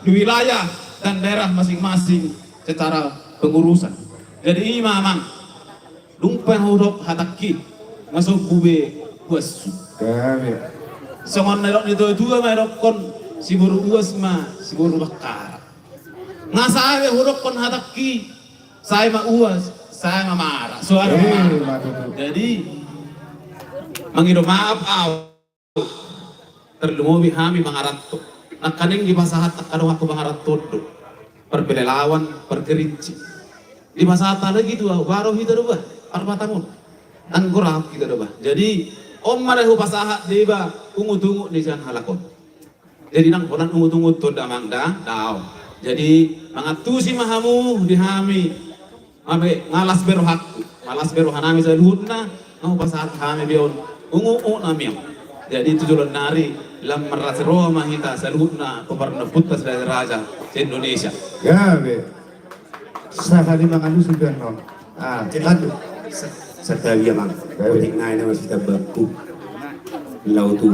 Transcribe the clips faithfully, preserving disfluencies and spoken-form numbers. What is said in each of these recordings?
wilayah dan daerah masing-masing secara pengurusan. Jadi ima amang, dung pe hudok hatangki, nga sombu be uashu. Songon na didok ni tua-tua ma didokkon, siboru uas ma siboru bangkara. Nga sae be hudokkon hatangki, sae ma uas, sae ma mara. Jadi mangido maaf au, tarlumobi hami mangaranto. Nangkaning dipasahat angka donganku mangaranto do, parpelelawan, parkerinci. Dipasahat lagi tu au, baru hita do bah, parpatangon. Anggo rap hita do bah. Jadi on ma da hupasahat deba ungut-ungut ni sian halak on. Jadi ndang holan ungut-ungut tu damang da, daong. Jadi mangantusi ma hamu di hami. Malas be rohangku, malas be rohanami saluhutna, nga hupasahat hami be on ungut-ungut nami on. Jadi tu joloan nari lam marlas roha ma hita saluhutna, pomparanna sian raja se-Indonesia. Gabe. Sahali mangalusi be on. Ah, jadi lanjut. Santabi amang. Otik nai nama sitambangku. Lao tu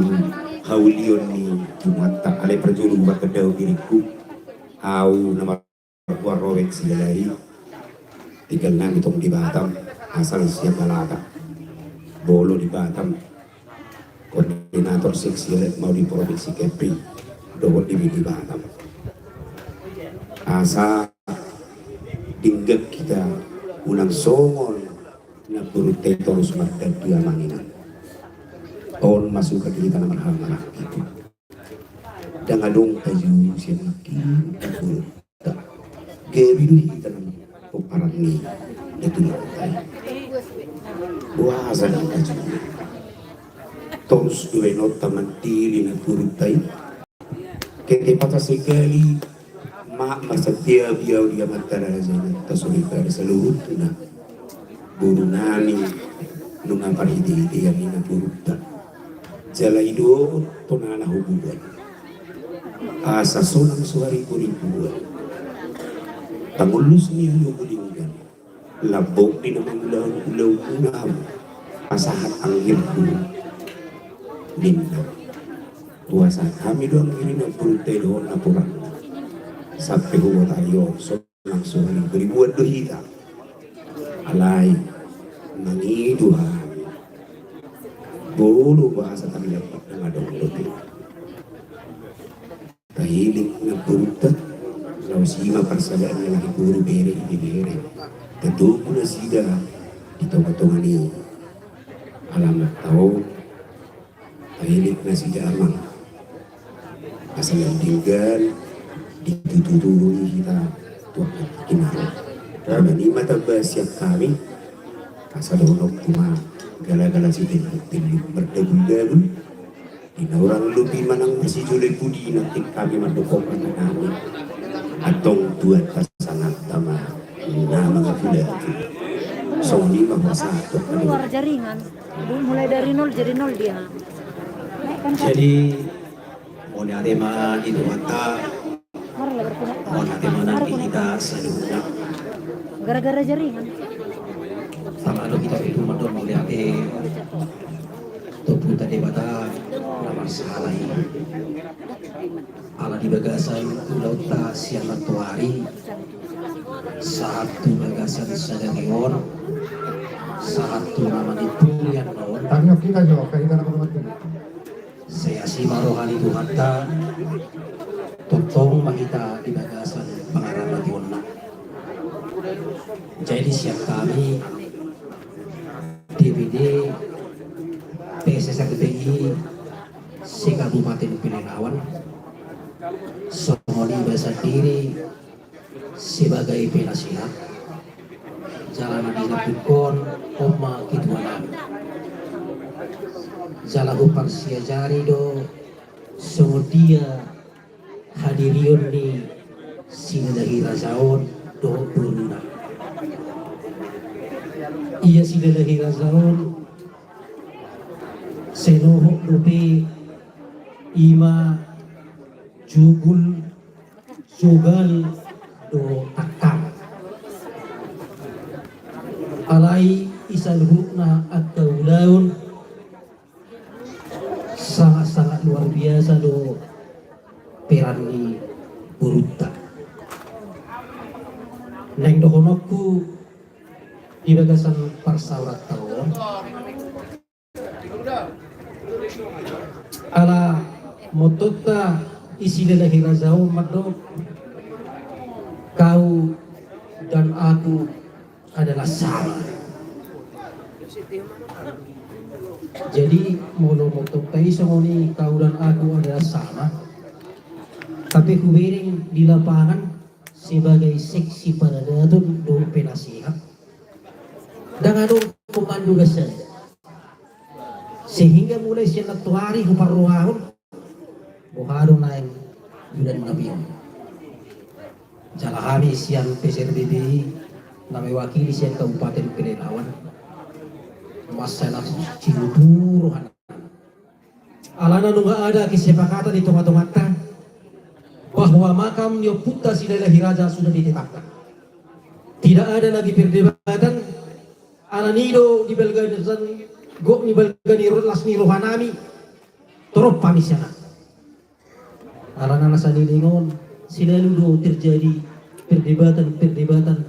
haulion ni Jumanta, alai parjolo hubahen dao diringku. Au nama Buat robek sialai. Tinggal nami tong di Batam, asal sian Balata. Bolo di Batam, koordinator seksi elek mau di Provinsi Kepri, dohot di, di Batam. Asa denggan hita unang songon na burut te torus mardan di amanginan. On masuka di hita na marhamarang itu. Ndang adong tajou sian nangkin, gabe do hita na pomparan ni na tulang tai. Boasa na tajou. Torus do baenonta mandele na burut tai. Ketepatan sekali, ma, marsantabi au di amanta raja, inanta soripada saluhutna. Boru nami nunga parhite-hitean ni na burut tai. Jala i do tona na hubuan. Asa sonang so haribu-ribuan. Pangullus ni halomo denggan. Lambok ni na mangulahon ulaon muna. Pasahat anggirhu ninna. Hupasahat hami do anggir ni na burut tai dohot na porang. Sampe hubuat ari on. Langsung beribuan do hita. Alai mangido hami. Bolo boasa tami dapat na adong dope. Tahiling na burut tai. Laos ima parsadaan na lahi boru bere ibebere. Tatogu nasida di tonga-tonga ni alaman ta on. Tahiling nasida amang. Asa na denggan ditutu-tutu hita tu angka tingki na ro. Karna i ma tamba sian hami. Asa dohononku ma gala-gala sitelluk-telluk mardagul-dagul. Di na hurang lobi manang masijolo i pudi nangkin hami mandok hata nami. Antong Tuhanta sangap ma na mangapulaki. Songon i ma hupasahat. Keluar jaringan. Mulai dari nol jadi nol dia. Jadi mauliate ma di Tuhanta. Mauliate ma nang di hita saluhutna. Gara-gara jaringan. Sangkalo hita itu mandok mauliate tu Ompunta Debata na marsahali. Ala di bagasan ulaonta sian nantoari sahat tu bagasan sadari on, sahat tu na mangido nian on. Sai asi ma roha ni Tuhanta, tongtong ma hita di bagasan pangaramationna. Jadi sian hami D P D P S S R P I se-Kabupaten Pelalawan, songon i ba sandiri sebagai penasehat, jala na dilambungkon on ma ketua nami. Jala huparsiajari do songon dia hadirion ni Silalahi Raja on dohot boruna. Ia Silalahi Raja on senohok dope ima jugul, jogal dohot tangkang. Alai di saluhutna angka ulaon sangat-sangat luar biasa do peran ni borunta. Naeng dohononku di bagasan parsaoranta on, ala mottonta i Silalahi Raja on mandok, kau dan aku adalah sama. Jadi molo mottonta i songon i, kau dan aku adalah sama, tapi hubereng di lapangan sebagai seksi paradaton dohot penasehat, ndang adong komando gasan. Sehingga mulai sian nantoari huparrohahon, boha do naeng bulan na biang. Jala hami sian P S R B B I na mewakili sian Kabupaten Pelalawan, masa na sinutu rohana. Alana nunga ada kesepakatan di tonga-tonganta bahwa makam ni ompunta Silalahi Raja sudah ditetapkan. Tidak ada lagi perdebatan. Alani do di balga ni, gok ni balga ni ro-, las ni rohanami, torop hami sian. Alana na saleleng on selalu do terjadi perdebatan-perdebatan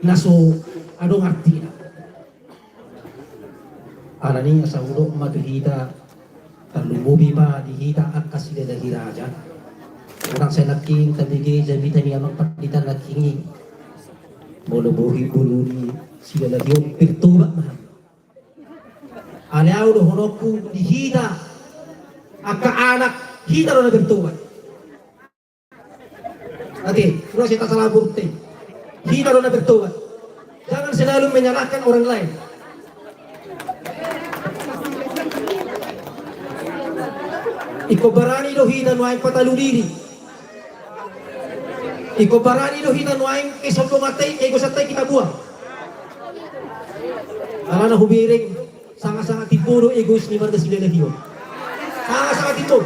na so adong artina. Alani asa hudok ma tu hita, tarlumobi ma di hita angka Silalahi Raja. Unang sai nangkin tabege jamita ni amang pandita nangkin i. Molo boi boru ni Silalahi on, bertobat ma. Alai au dohononku di hita angka anak, hita do na bertobat. Ate, ro seta salah burte. Hita do na bertobat. Jangan selalu menyalahkan orang lain. Ingkon barani do hita nuaeng patalu diri. Ingkon barani do hita nuaeng kesombonganta i, keegosanta i hita buang. Alana hubereng sanga-sanga timbo do egois ni marga Silalahi on. Sanga-sanga timbo.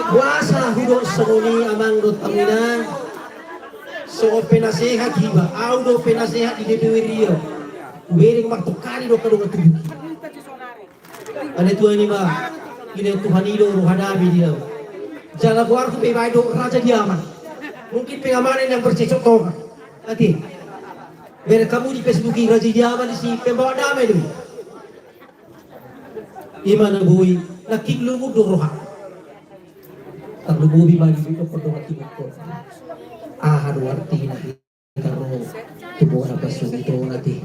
Boasa hudok songon i amang dohot inang? Songon penasehat hiba, au do penasehat di D P W Riau. Hubereng martongkali do angka dongan tubu. Alai tuani ma, inna Tuhan i do rohanami di laut. Jala goarhu pe baen do Raja Diaman. Mungkin pengamanan yang bercekcok tonga. Ate. Bereng hamu di Facebook i Raja Diaman disi pembawa damai do. Ima na boi, nangkin lungun do roha. Tarlumobi ma di dokkon dongan tubungkon. Aha do artina? Taro tu bona pasogit on ate.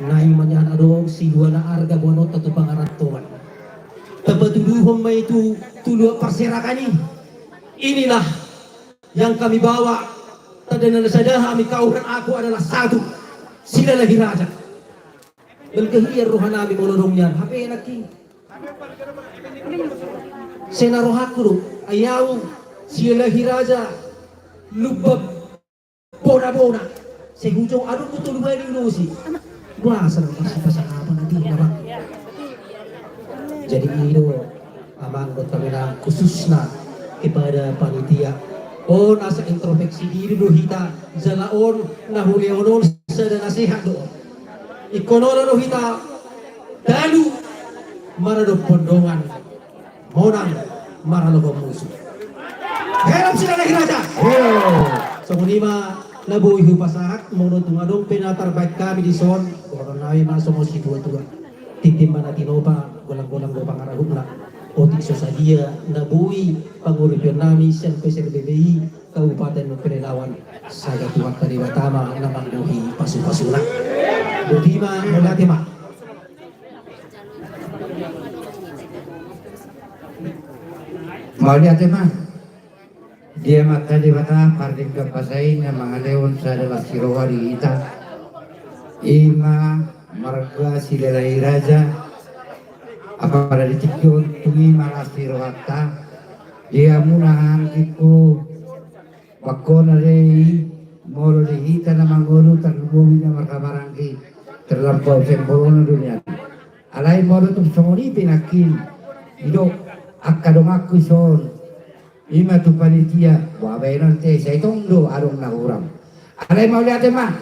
Naeng ma nian adong siduana arga boanonta tu pangarantoan. Tapatuduhon ma i tu luat parserakan i. Inilah yang kami bawa, tanda na sada hami, kau dan aku adalah satu. Silalahi Raja. Balga hian rohanami molo adong nian, hape nangkin. Sai na rohangku do, ai au Silalahi Raja, Lumban Bona-bona. Sai hujou adong do tolu bali ulosi. Boasa na pasti pasangapan nanti na bang. Jadi i do amang dohot inang, khususna kepada panitia. On asa introspeksi diri do hita, jala on na hulehon on sada nasehat do on. Ingkon olo do hita talu maradophon dongan, monang maralohon musu. Hela Silalahi Raja. Songon i ma na boi hupasahat, molo tung adong pe na tarbaen hami dison, dohononnami ma songon situa-tua. Tintin ma na tinopa, golang-golang do pangarahutna. Otik so sadia na boi panguripionnami sian P S R B B I Kabupaten Pelalawan, sagat Tuhanta Debata ma na manggohi pasu-pasuna. Boti ma, mauliate ma. Mauliate ma. Di Amanta Debata pardenggan basa i na mangalehon sada las ni roha di hita. Ima marga Silalahi Raja. Apala di tingki on tung i ma las ni rohanta. Di hamu na hangkingku, bangkona do i, molo di hita na mangolu, tarlumobi na marhamaranggi, terlampau sempurna do nian. Alai molo tung songon i pe nangkin, i do angka donganku dison. Ima tu panitia, boha baenon ate, sai tong do adong na hurang. Alai mauliate ma,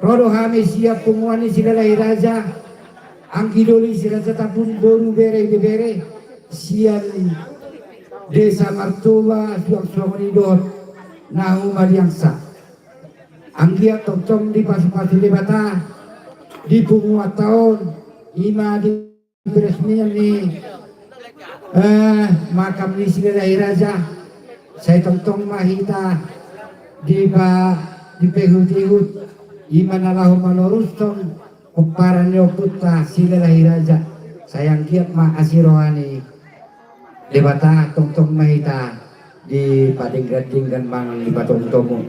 ro do hami sian punguan ni Silalahi Raja. Anggidoli si Raja Tambun, boru, bere, ibebere sian Desa Martoba, suang songon i dohot na humaliangsa. Anggiat tongtong dipasupasu Debata di punguanta on, i ma di peresmian ni, eh, makam ni Silalahi Raja, sai tongtong ma hita dipa-, dipaihutihut, i ma na laho malorushon pomparan ni ompunta Silalahi Raja. Sai anggiat ma asi roha ni Debata, tongtong ma hita dipadenggan-denggan manang dipatomtomu.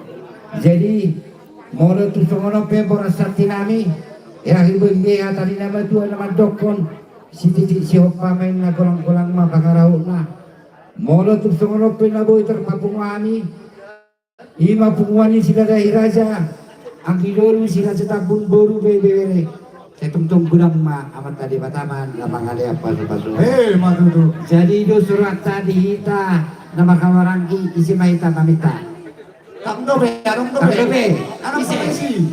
Jadi, molo tung songon on pe, boras santi nami, ya, hibege hata ni na matua na mandokkon, sititi sihompa ma inna, golang-golang ma pangarahutna. Molo tung songon on pe na boi tarpapungu hami, i ma punguan ni Silalahi Raja, anggidoli si Raja Tambun, boru, bere, ibebere. Sai tongtong godang ma Amanta Debata ma na mangalean pasupasu. Eh, ma tutu. Jadi, i do suruanta di hita na marhahamaranggi, ise ma hita maminta. Tang dope, adong dope. Tang dope. Adong dope isi.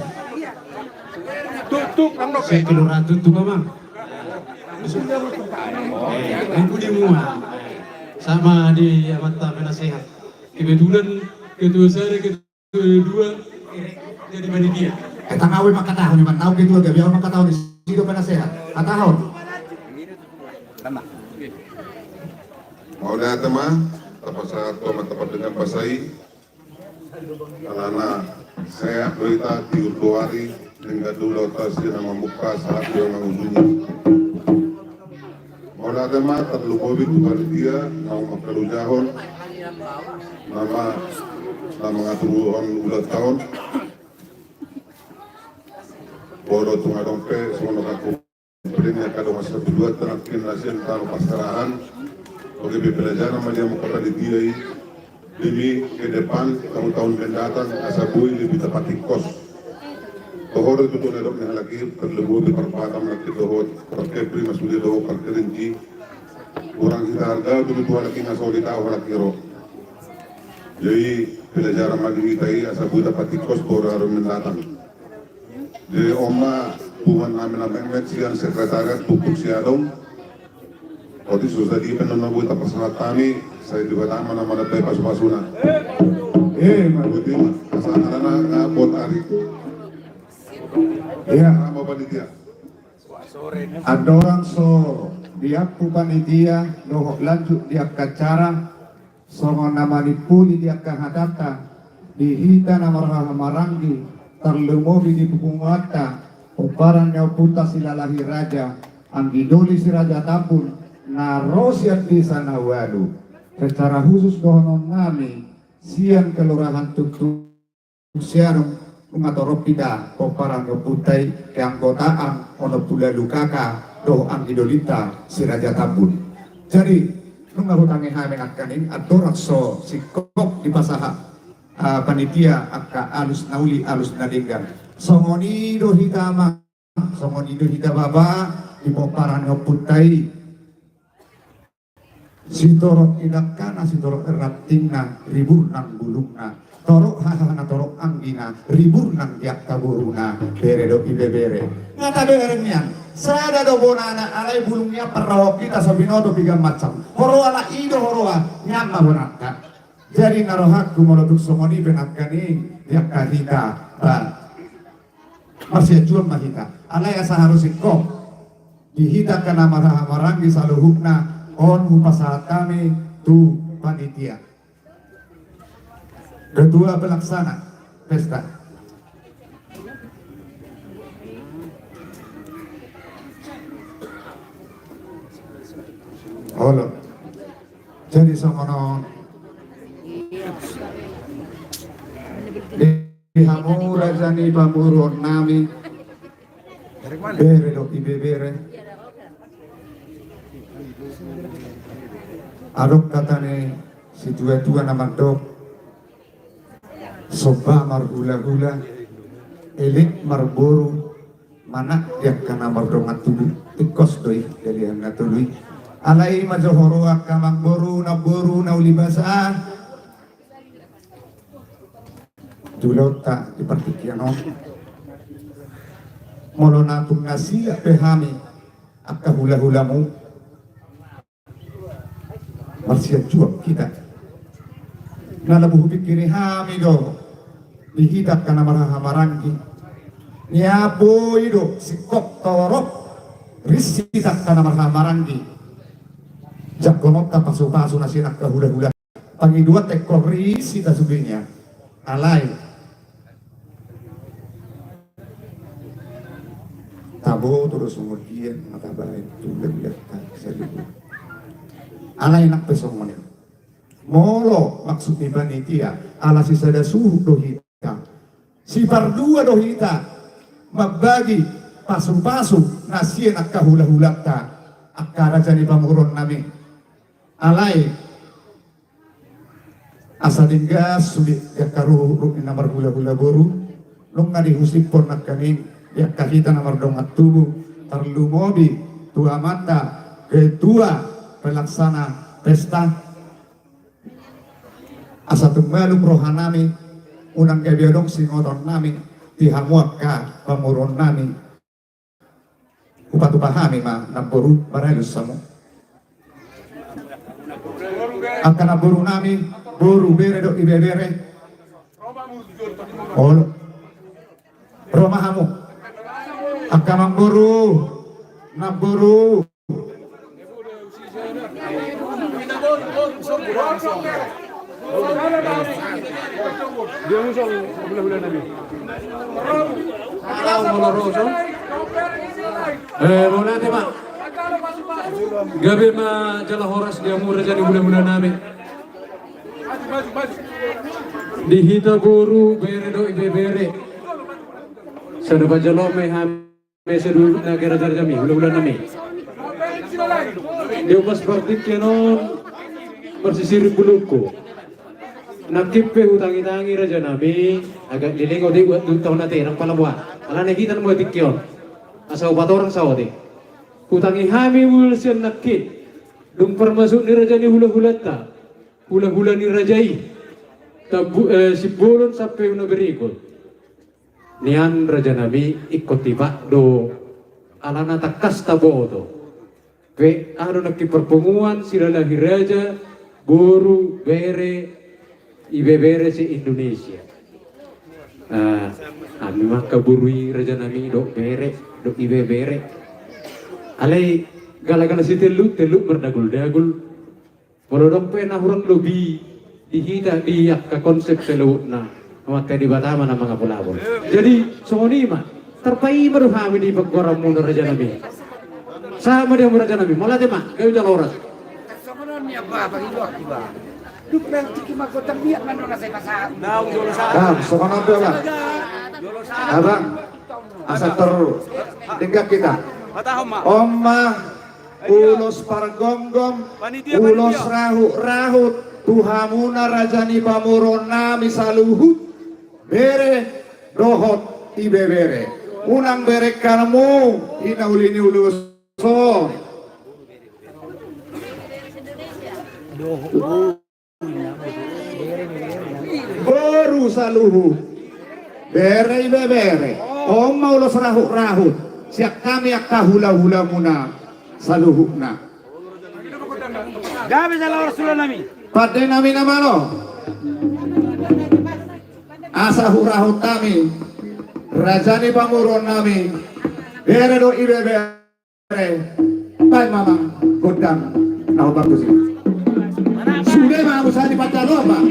Tuk, tuk, tang dope. Sai keluar tuk, tuk, Amang. Eh, aku di mua. Sama di Amanta penasehat. Kebetulan ketua sada, ketua dua, eh, jadi panitia. Eh, tang au ma hatahon, Iman. Au ketua, gabe au ma hatahon, isi do penasehat. Hatahon. Mauliate ma, tapasahat tu Amanta Pardenggan Basa i. Alana sehat do hita, tiur do ari, denggan do ulaonta sian na mamungka sahat tu na mangujungi. Mauliate ma, tarlumobi tu panitia naung mangkalojahon, na ma-, na mangaturhon ulaonta on. Molo tung adong pe songon na paling angka dongan sabuduan, tanangkin na sian tano parserahan. Oke, pe pelajaran ma di hamu angka panitia i, demi ke depan, tahun-tahun mendatang, asa boi lebih tapatingkos. Toho do tutu na didok ni halak i, terlebih di parpata halak i dohot parkepri, maksudnya dohot parkelinci. Kurang hita harga tutu halak i, na so di tahu halak i ro. Jadi, pelajaran ma di hita i, asa boi tapatingkos, tahun-tahun mendatang. Jadi, on ma punguan nami na metmet sian sekretariat, pupuk siadong. Otik so jadi pe na boi tapasahat hami, sai Debata ma na mandapot pasupasuna. Eh, ma. Boti ma, asa na, na, na bot ari. Iya. Nama panitia. Andorang so diampu panitia, dohot lanjut di angka acara, songon na manimpuli di angka hatanta, di hita na marhahamaranggi, tarlumobi di punguanta, pomparan ni ompunta Silalahi Raja, anggidoli si Raja Tambun, na ro sian desa na ualu. Secara khusus dohonon nami, sian kelurahan Tuktuk Siadong, nunga torop hita pomparan ni ompunta i, keanggotaan onom pulu ualu K K dohot anggidolinta si Raja Tambun. Jadi, nunga hutangi hami nangkaning, andorang so singkop dipasahat, ah, panitia angka alus na uli, alus na denggan. Songon i do hita, Amang, songon i do hita, Bapa, di pomparan ni ompunta i. Sitorop ni dangkana, sitorop ni rantingna, ribur nang bulungna. Torop hahana, torop anggina, ribur nang di angka boruna, bere dohot ibebere. Nga tabereng nian, sada do bonana, alai bulung nian parrohahon hita so binoto piga macam. Huroha na i do huroha, nian ma bonanta. Jadi na rohangku molo tung songon i pe nangkaning, di angka hita, ba, marsianjuan ma hita. Alai asa haru singkop. Di hita angka na marhahamaranggi saluhutna, on hupasahat hami tu panitia. Ketua pelaksana pesta. Olo. Jadi songon on. Di hamu raja ni pamoruon nami, bere dohot ibebere. Adong hata ni situatua na mandok, somba marhulahula, elek marboru, manat di angka na mardongan tubu. Tingkos do i, jadi na tolu i. Alai ma jo huroha angka amangboru, namboru, na uli basa. Tu ulaonta di partingkian on. Molo na tung na siap pe hami, angka hula-hulamu. Marsianjuang hita. Na laho hupingkiri hami do di hita angka na marhahamaranggi. Nian boi do singkop torop ris hita angka na marhahamaranggi. Jangkononta pasu-pasu na sian angka hula-hula. Pangidoan tengkor ris hita sude nian. Alai. Taboto do songon dia na tabaen tu hula-hulanta saribu. Alai nang pe songon i. Molo maksud ni panitia ala sisada suhut do hita, sipardua do hita mambagi pasu-pasu na sian angka hula-hulanta, angka raja ni pamoruonnami. Alai asa denggan sude di angka ruhut-ruhut ni na marhula-hula boru, nunga dihusiphon nangkaning di angka hita na mardongan tubu, tarlumobi tu amanta ketua pelaksana pesta. Asa tung malum rohanami, unang gabe adong singotonnami di hamu angka pamoruonnami. Hupatupa hami ma namboru, baralus hamu. Angka namborunami, boru, bere dohot ibebere. Olo. Ro ma hamu. Angka namboru, namboru. Eh, mauliate ma. Gabe ma jala horas di hamu raja ni hula-hulanami. Di hita boru, bere dohot ibebere. Sada pajalo ma hami. Mese dulu na gara-gara jami, hula-hulanami. Di ombas partingkian on, marsisirik bulungku. Nangkin pe hutangi-tangi rajanami, agak lilingot di buat dua tahun nanti, nang pala buat. Alana hita na mau tingki on. Asa upat orang saotik. Hutangi hami mula sian nangkin. Dung parmasuk ni raja ni hula-hulanta. Hula-hula ni raja i. Tabu, eh, Simbolon sampe na berikut. Nian rajanami, ingkon tipak do alana tangkas taboto. Pe aha do nangkin parpunguan silalahi raja, boru, bere, ibebere se-Indonesia. Ah, hami ma angka boru i rajanami, dohot bere, dohot ibebere. Alai gala-gala sitellut-tellut mardagul-dagul. Molo adong pe na hurang lobi di hita di angka konsep selebutna, maka Debata ma na mangapul-apul. Jadi songon i ma, tarpaima do hami di panggoaranmuna rajanami. Sahat ma di hamu rajanami, mauliate ma, gabe jala horas. Songon on ni abba, pangidoan abba. Dung pe tingki ma gotang biak ma nona sai pasahat. Nah, songon on do abba. Abang, asa terdenggan hita. On ma. Ulos pargomgom, ulos rahut-rahut tu hamuna raja ni pamoruonnami saluhut, bere dohot ibebere. Unang berengkan hamu hinauli ni ulos on. Boru saluhut, bere ibebere, on ma ulos rahut-rahut sian hami angka hula-hulamuna saluhutna. Gabe jala horas hulanami. Pandenami na malo. Asa hurahut hami raja ni pamoruonnami, bere dohot ibebere. Baen ma amang gondang na hombar tusi. Sude ma hamu sahat di panjalo ma.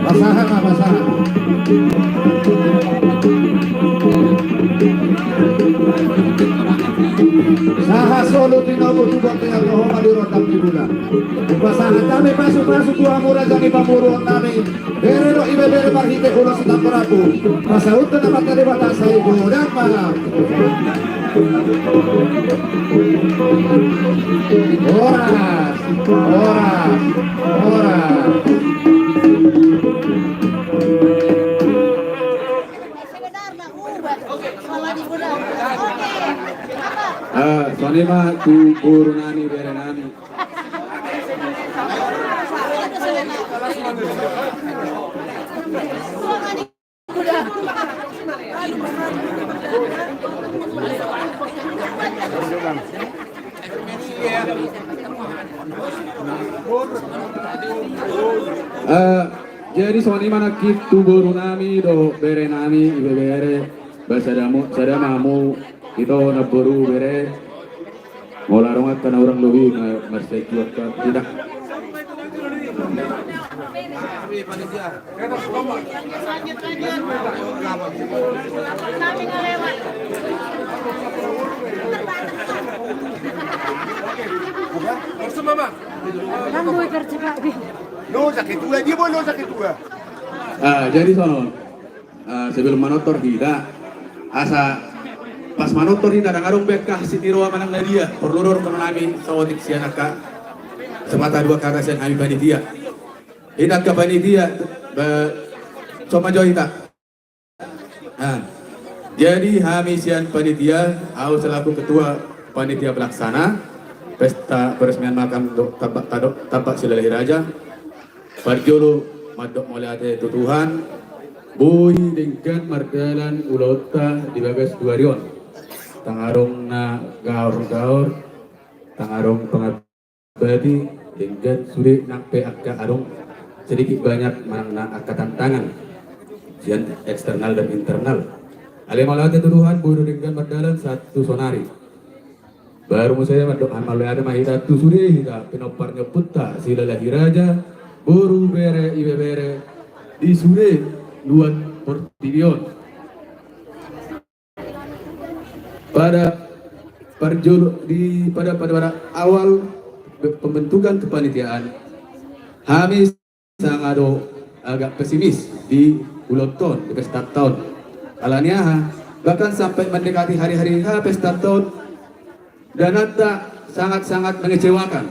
Pasahat ma, pasahat. Waktu yang rohongan di rondang di bulan. Pasahat hami pasu-pasu tu hamu raja ni pamoruon nami. Bere dohot ibebere marhite ulos sitamborapu. Pasaut na mata Debata sai godang ma. Horas, horas, horas. Ah, songon i ma tu boru nami, bere nami. Eh, jadi songon i ma nangkin tu boru nami dohot bere nami, ibebere, ba sada ma, sada ma hamu, ito namboru, bere. Molo adong angka na hurang lobi, ma-, marsai tu angka hita. Loja ketua, dia boleh loja ketua. Ah, jadi songon. Eh, sebelum manortor hita, asa pas manortor hita, ndang adong be angka hasil ni roha manang na dia, porlu do dohonon nami saotik sian angka, semata dua kata sian hami panitia. Hita angka panitia, be, so ma jo hita. Ah, jadi hami sian panitia, au selaku ketua panitia pelaksana pesta peresmian makam do-, tampak tado-, tampak Silalahi Raja. Parjolo mandok mauliate tu Tuhan, boi denggan mardalan ulaonta di bagas dua ari on. Ndang adong na gaor-gaor, ndang adong pangabati, denggan sude nang pe angka adong sedikit banyak manang na angka tantangan sian eksternal dan internal. Alai mauliate tu Tuhan, boi do denggan mardalan sahat tu sonari. Baru muse mandok hami mauliate ma hita tu sude hita pinompar ni ompunta Silalahi Raja, boru, bere, ibebere di sude luat portibi on. Pada parjolo di, pada, pada, pada awal pembentukan kepanitiaan, hami sanga do agak pesimis di ulaonta on, di pestanta on. Alani aha? Bahkan sampai mendekati hari-hari H pestanta on, dananta sangat-sangat mengecewakan.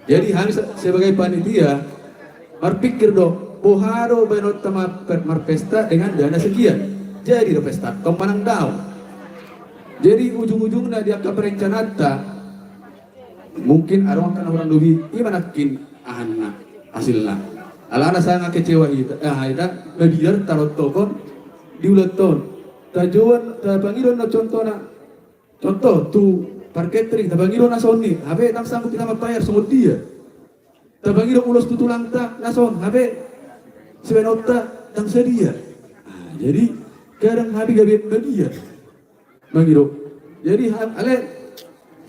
Jadi hami se-, sebagai panitia marpikir do, boha do baenonta ma-, marpesta dengan dana sekian. Jadi do pestanta on manang daong. Jadi ujung-ujungna di angka perencanaanta, mungkin adong angka na hurang lobi, i ma nangkin ahanna, hasilna. Alana sanga kecewa hita, eh, hita, mabiar tarontokon di ulaonta on. Tajouan, tapangido na contohna, contoh tu parketri, tapangido na songon i, hape ndang sanggup hita mambayar, songon dia. Tapangido ulos tu tulangta na songon, hape sibaenonta ndang sadia. Ah, jadi kadang hami gabe mabiar. Mangido. Jadi, ha-, ale,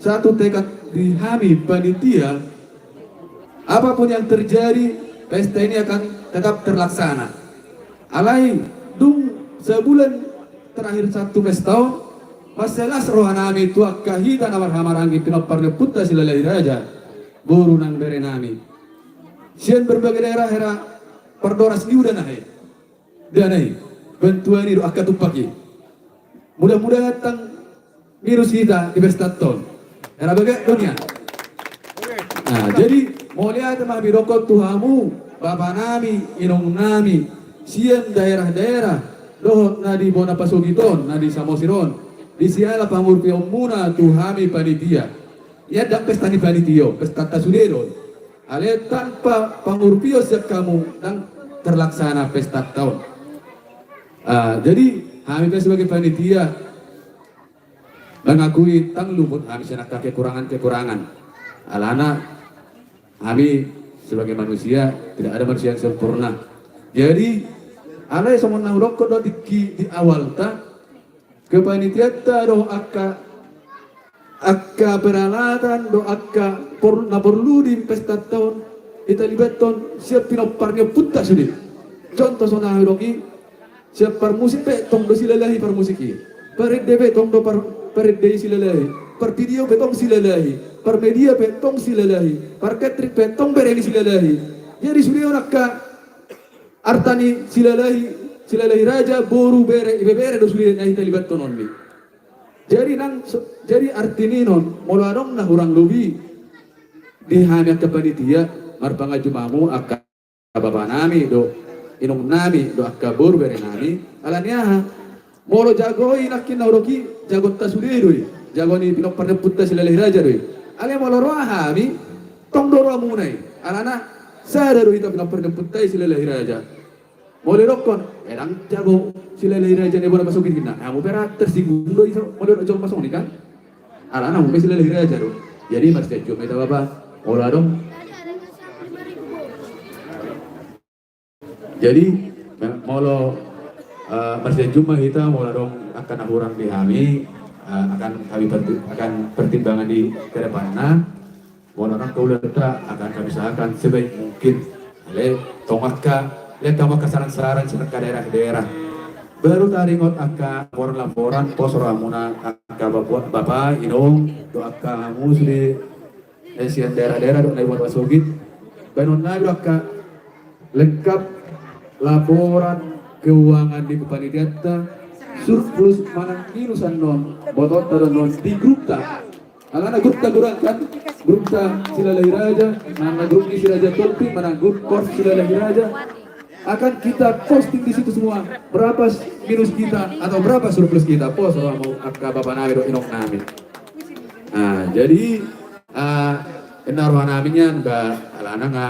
satu tekad di hami panitia, apapun yang terjadi, pesta ini akan tetap terlaksana. Alai, dung sebulan terakhir sahat tu pesta on, mansai las roha nami tu angka hita na marhahamaranggi pinompar ni ompunta Silalahi Raja, boru nang bere nami. Sian berbagai daerah hera pardoras ni udan ahe. Dana i, bantuan i do angka tumpak i. Mudah-mudahan ndang minus hita di pesta on. Hera bagak do nian. Nah, jadi mauliate ma hami dokhon tu hamu, bapa nami, inong nami, sian daerah-daerah, dohot na di bona pasogit on, na di Samosir on, di siala pangurupionmuna tu hami panitia. Ia ndang pesta ni panitia on, pestanta sude do on. Alai tanpa pangurupio sian hamu ndang terlaksana pestanta on. Ah, jadi hami pe sebagai panitia mengakui ndang luput hami sian angka kekurangan-kekurangan. Alana hami sebagai manusia, tidak ada manusia yang sempurna. Jadi, alai songon na hudokhon do di, di awalta, kepanitiaanta do angka, angka peralatan do angka por-, na porlu di pestanta on, hita libathon sian pinompar ni ompunta sude. Contoh songon na hudok i, sian parmusik pe tong do Silalahi parmusik i. Parende pe tong do par-, parende i Silalahi. Par video pe tong Silalahi, par media pe tong Silalahi, par catering pe tong bere ni Silalahi. Jadi sude on angka arta ni Silalahi, Silalahi Raja, boru, bere, ibebere do sude na hita libathon on ni. Jadi nang so-, jadi arti ni on, molo adong na hurang lobi di hami angka panitia, marpanganju ma hamu angka bapa nami do, inong nami do, angka boru bere nami, ala ni aha? Molo jago i nangkin na hudok i, jagonta sude do i, jago ni pinompar ni ompunta Silalahi Raja do i. Alai molo roha hami, tong do rohamuna i. Alana sada do hita pinompar ni ompunta i Silalahi Raja. Molo didokkon, eh, ndang jago Silalahi Raja na ibana pasogit ninna. Hamu pe ra tersinggung do i so, molo didokkon jago pasogit kan? Alana hamu pe Silalahi Raja do. Jadi marsianjuan ma hita bapa, molo adong. Jadi me-, molo, eh, marsianjuan ma hita, molo adong angka na hurang di hami, eh, akan kami perti-, akan pertimbangan di kedepanna. Molo angka ulaonta akan kami usahakan sebaik mungkin. Alai tong angka, alai tong angka saran-saran sian angka daerah-daerah. Baru taringot angka laporan-laporan, pos rohamuna angka bapa, bapa, inong, do angka hamu sude, eh, sian daerah-daerah do na ibana pasogit. Baenon nami do angka lengkap laporan keuangan ni panitianta, surplus manang minus annon, botoonta do annon di grupta. Alana grupta, grup kan, grupta Silalahi Raja, manang grup ni si Raja Tolpi, manang grup kors Silalahi Raja. Akan kita posting di situ semua, berapa s-, minus kita atau berapa surplus kita. Pos rohamu angka bapa nami do inong nami. Nah, jadi, ah, ninna roha nami nian ba, alana nga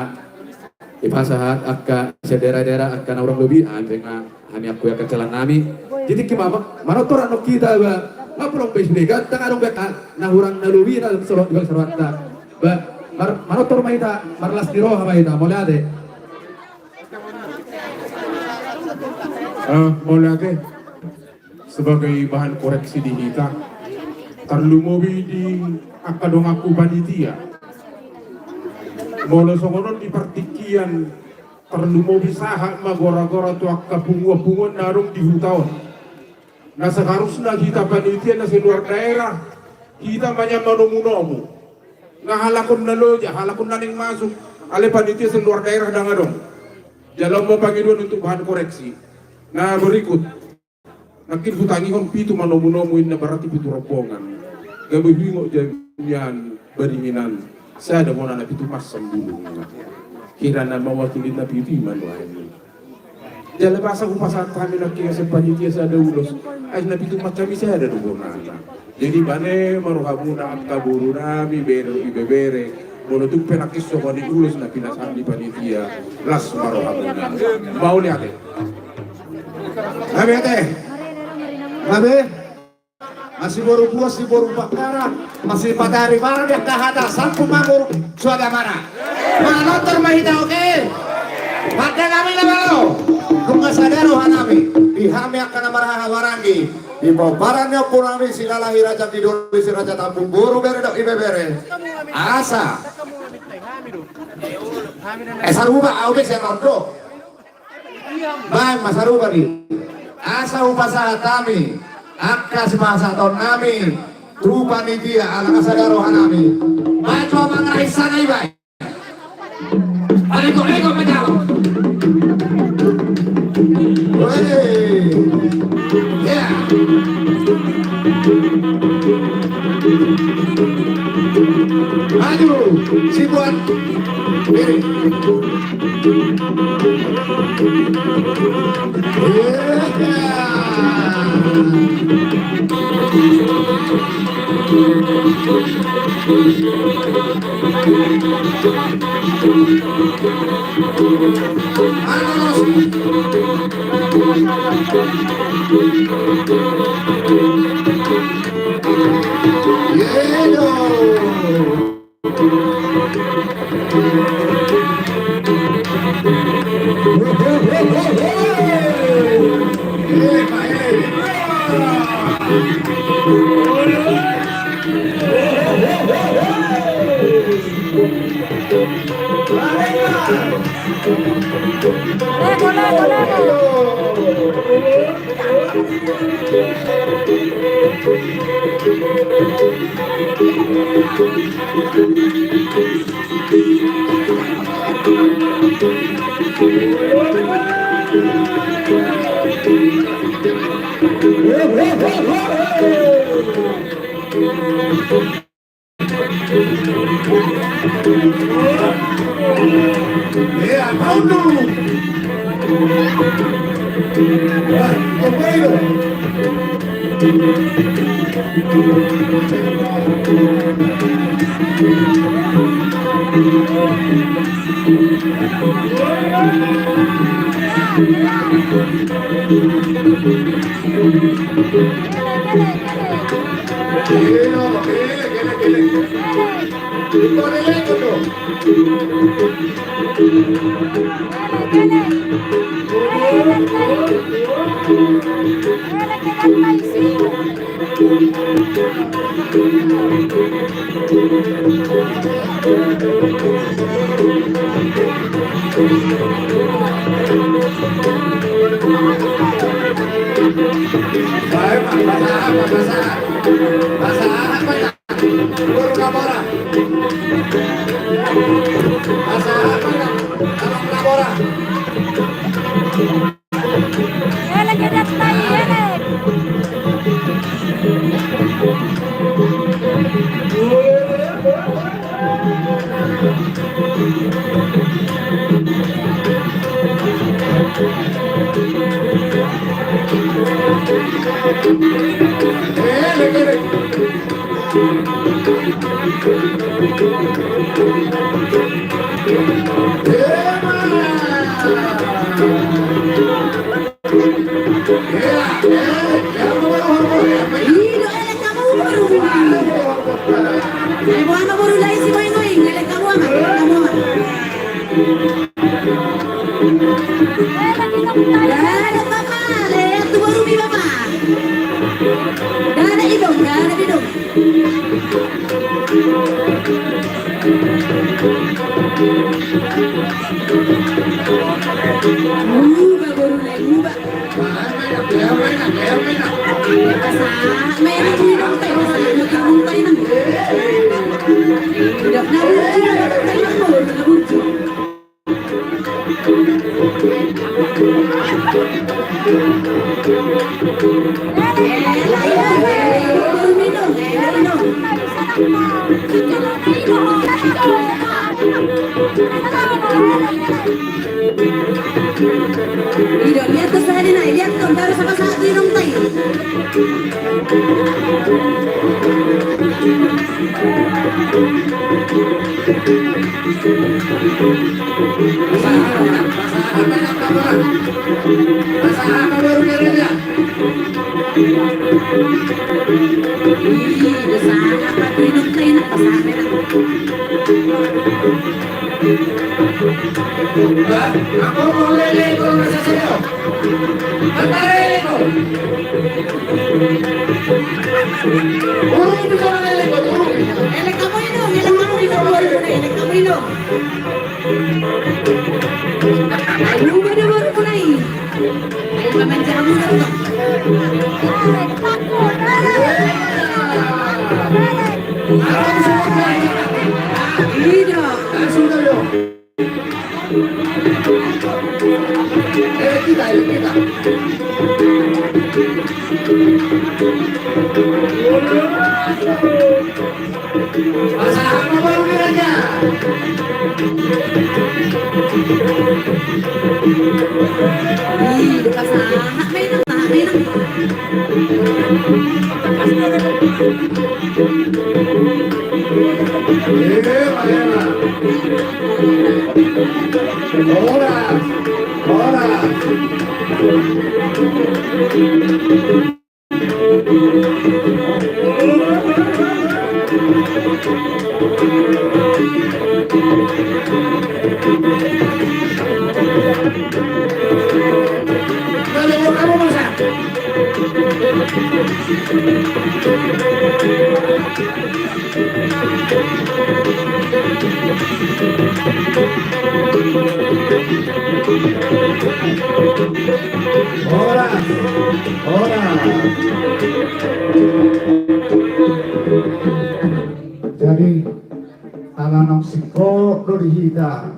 dipasahat angka sian daerah-daerah angka na hurang lobi, ah, hami pe nga, hami angka angka jalang nami. Jadi tingki ma, ma-, manortor annon hita ba, nga pola be sude, gantang adong be angka na hurang na lobi na soro-, di bagasan rohanta. Ba, mar-, manortor ma hita, marlas ni roha ma hita, mauliate. Ah, mauliate. Sebagai bahan koreksi di hita, tarlumobi di angka donganku panitia. Molo songon on di partingkian, tarlumobi sahat ma gora-gora tu angka punguan-punguan na adong di huta on. Na seharusna hita panitia na seluar daerah, hita ma nian manomu-nomu. Nga halak on na loja, halak on na naeng masuk, alai panitia seluar daerah ndang adong. Jala on ma pangidoan untuk bahan koreksi. Na berikut. Nangkin hutangihon pitu manomu-nomu inna, berarti pitu rombongan. Gabe huingot jaminan baringinan. Sada bona na pitu marsam bulung. Hira na mewakili na pitu i ma nuaeng. Jala boasa hupasahat hami nangkin sian panitia sada ulos. Ai na pitu marsam i sada do bonana. Jadi bane ma rohamuna angka boru nami, bere, ibebere. Molo tung pe nangkin songon i ulos na pinasahat ni panitia, las ma rohamuna. Mauliate. Gabe ate. Gabe. Masiboru buas, siboru pakara, masipatari bara di angka hata, sampung ma boru suada mara. Manortor ma hita, oke? Pande nami na malo. Nunga sada roha nami. Di hami angka na marhahamaranggi. Di pomparan ni ompu nami Silalahi Raja Kidul, si Raja Tambun, boru, bere dohot ibebere. Asa. Eh, saruba, au be sian on do. Baen ma saruba di. Asa hupasahat hami angka sipasahaton nami tu panitia, ala nga sada roha nami. Baen jo amang Raisa na i baen. Parekot-rekot ma jalo. Weh. Ya. Maju, si Buan. Kiri. Ido, lihat tu sahali nai, lihat tu, baru sama satu inong tai. Horas, horas. Jadi, ala naung singkop do di hita,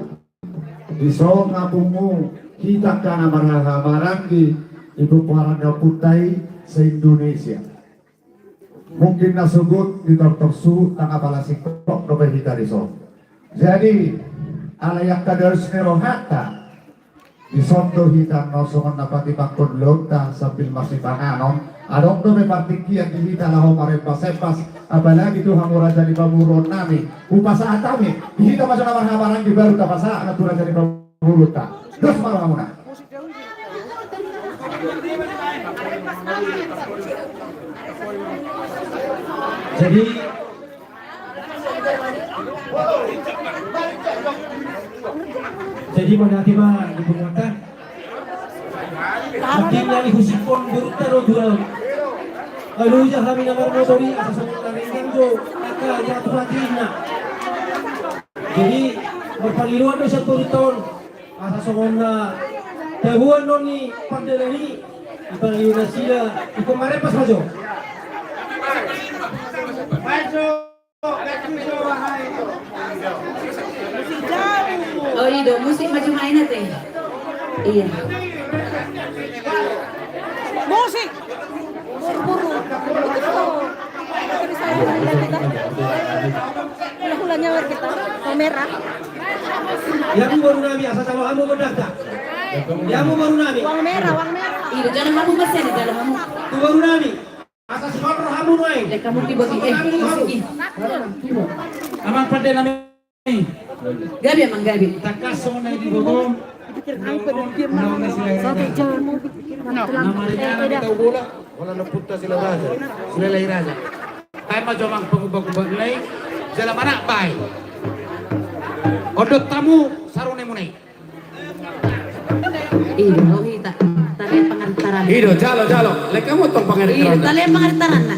di son na pungu hita angka na marhahamaranggi di pomparan ni ompunta i se-Indonesia. Mungkin na sogot di tortor suhut, ndang apala singkop dope hita di son. Jadi, alai angka darus ni rohanta, di son do hita na songon na patimbangkon ulaonta sambil marsipanganon. Adong dope partingkian di hita laho marembasembas, apalagi tu hamu raja ni pamoruonnami. Hupasahat hami, di hita ma jo na marhahamaranggi baru tapasahat na tu raja ni pamoruonta. Dos ma rohamuna. Jadi, jadi mauliate ma di punguanta. Akhirna dihusipon borunta do tu ahu. Alu ja hami na marmotor i asa songon na renggang jo angka jatuh hati inna. Jadi, marpangidoan do sian borunta on, asa songon na taboan on ni pardalan i, dipangido nasida, ingkon marempas ma jo. Oh, i do, musik ma jo main ate. Iya. Musik. Buru-buru. Hula-hula nyawer kita. Mau merah. Ia hamu borunami, asa jalo hamu gondangta. Ia hamu borunami. Uang merah, uang merah. Iya, jalo hamu, Mas, ya, jalo hamu. Tu borunami. Asa sipangkor hamu nuaeng. Eh, kamu tiba di, eh, musik i. Amang pandenami. Gabe, amang, gabe. Tangkas songon na diboto. Pikir aku pada diam. Satu jam. Na maringanan di tau bola. Bola na punta Silalahi Raja. Silalahi Raja. Baen ma jo amang pangubah-ubah nai. Jala manat bae. Ondot hamu sarune muna i. I do, hita. Tale pangantaran. I do, jalo, jalo. Lek hamu tong pangantaran. I do, tale pangantaran na.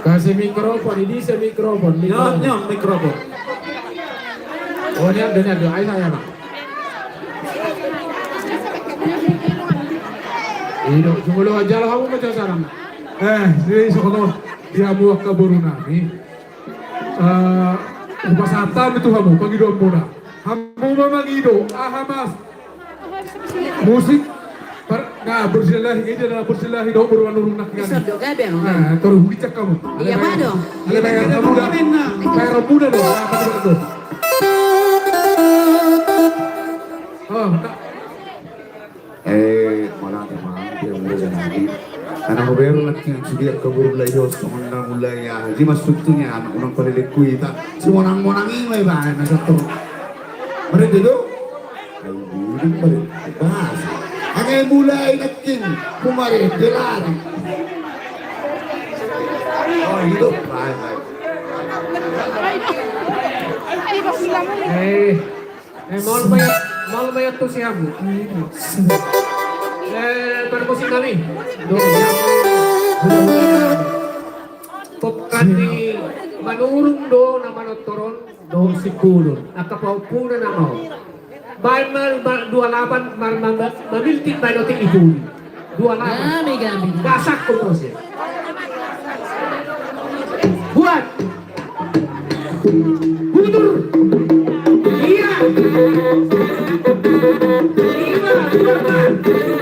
Kasih mikrofon, ini saya mikrofon, mikrofon. Nyon, nyon, mikrofon. Oh, ini ada, ini ada. Ayo, saya, Bang. Ido, jumolo aja lah, kamu macam sana. Eh, sini, sono. Dia buat kaburu nami. Eh, upas apa itu kamu, pangido muna. Hamu ma mangido, aha mas. Musik. Par-, na, bersilahi, ini adalah bersilahi, dong, baru manurun nak. Bisa dong, gabe, no? Nah, terus hujak kamu. Iya, Pak, dong. Ada bayar kamu dah. Bayar muda dong. Nah, pada dong. Oh, tak. Eh, malang, malang, dia mulai jadi. Anak beru nak yang sudah kabur lah, yo, semonang mulai ya. Jadi maksudnya anak orang pada lekui tak. Semonang-monang ini lah, nah, satu. Mereka tu. Ai, ini mereka. Bahas. Angin mulai nak king. Kemarin, dia lari. Oh, hidup. Baik, baik. Eh. Eh, maol ma i, maol ma i tu si hamu. Eh, parmusik nami. Dohot si hamu. Pokokna manurung do na manortor on, dohot singkoru on. Angka pahompuna na maol. Baen ma, ma, dua lapan, mar, ma, ma, mamiltik baen otik i pudi. Dua lapan. Gabe, gabe. Gasak ko mose. Buat. Butur. Iya. Lima, dua, empat. Eh.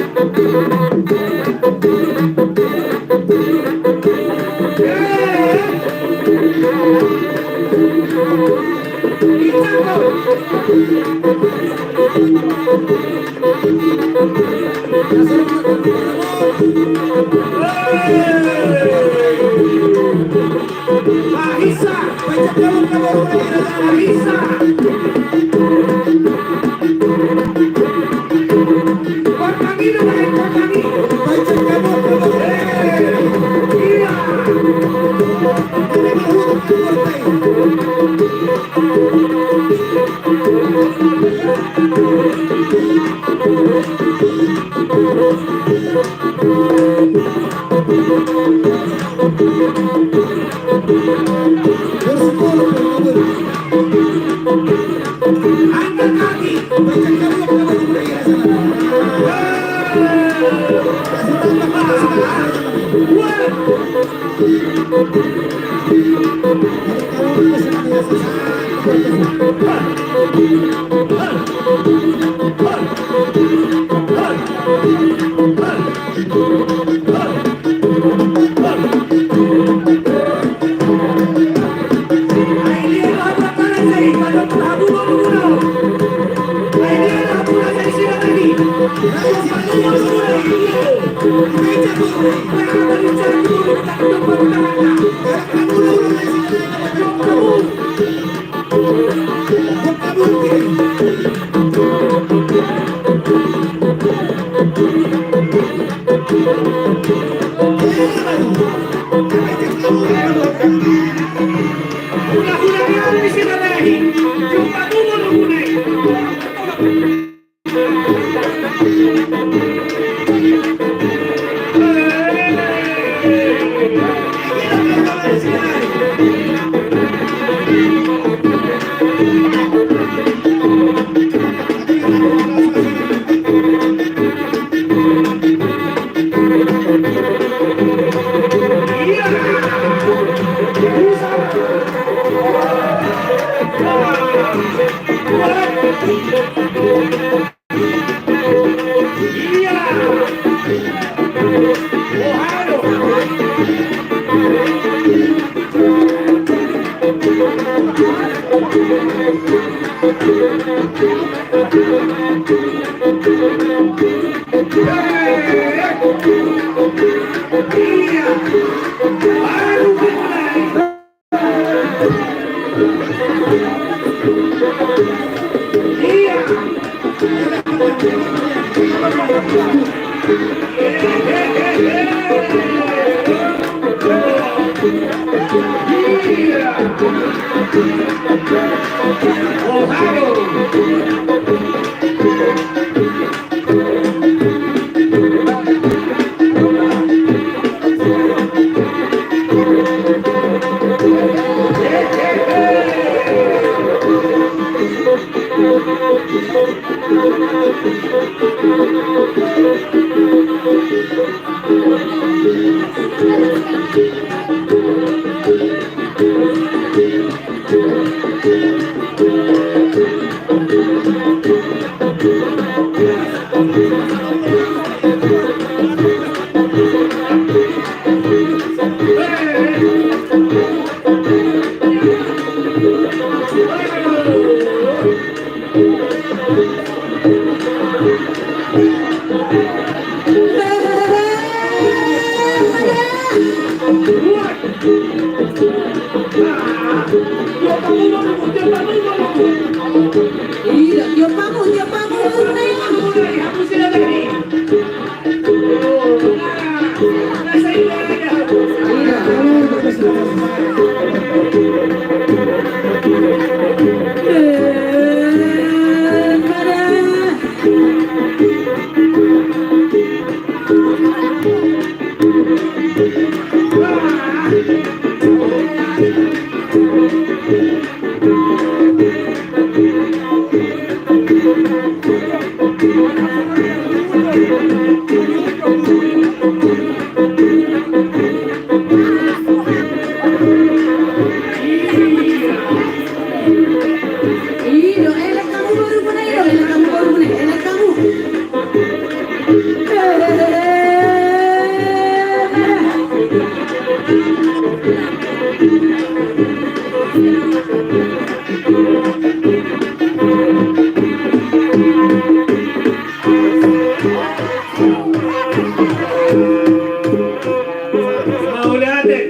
Mauliate.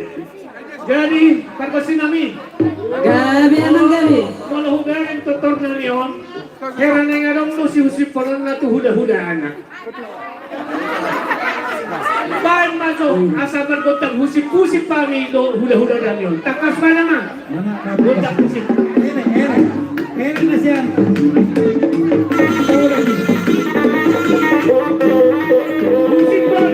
Jadi, pargonsi nami. Gabe, amang, gabe. Molo hubereng tortor nami on, hera naeng adong do si husip on na tu huda-hudana. Baen ma jo, asa margontang husip-husip hami do huda-huda nami on. Tangkas baen, amang. Gondang husip. Ini, ini. Ini na sian. Husip on.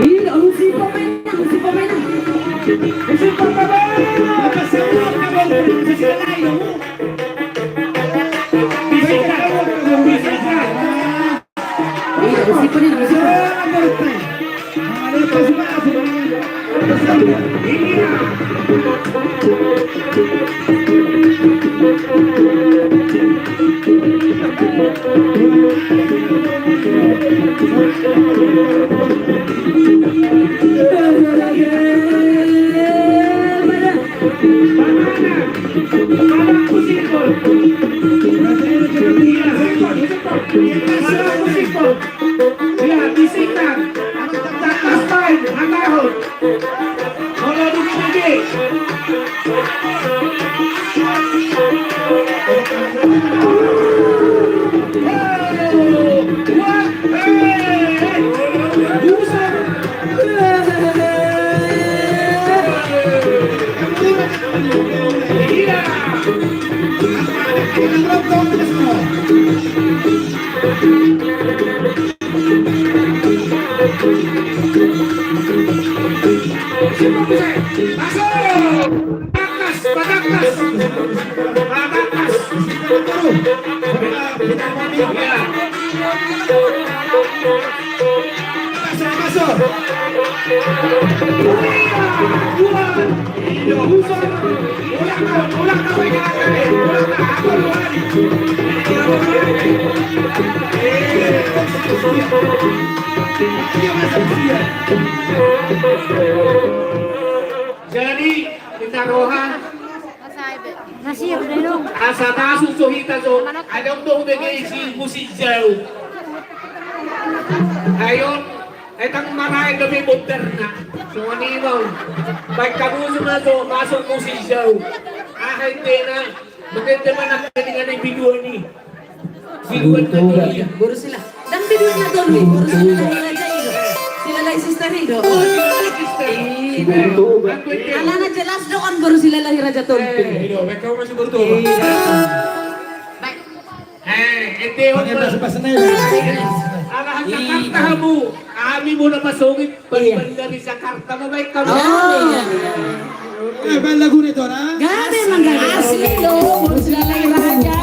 Ih, husip pemain, husip pemain. Husip pemain. Apa semua kamu? Sisi lain, kamu. Bisikan, bisikan. Iya, husip on, husip on. Ia, bisikan. Tangkas baen, hatahon. Molo dung i bege. Bagas, bagas. Bagas. Jadi, minta roha. Asa masuk so hita so. Adong do hubege isi musik jau. Ayo, etang marai gabe bodarna. Songon i mau. Baik kamu semua so masuk musik jau. Aha intena. Mungkin teman akan dengan biduan ni. Biduan na dia. Boru Sila. Dang biduan na tolu i, boru Silalahi Raja i do. Silalahi Sister i do. Alana jelas do on boru Silalahi Raja tolu. Eh, i do, mereka masih boru tolu. Eh, ente on. Pakai bahasa, bahasa Nai. Ala Jakarta hamu. Ami muna masongit. Balik dari Jakarta, ma baik kamu. Oh. Eh, baen lagu ni, Tora. Gabe, emang gabe. Asli, lo. Boru Silalahi Raja.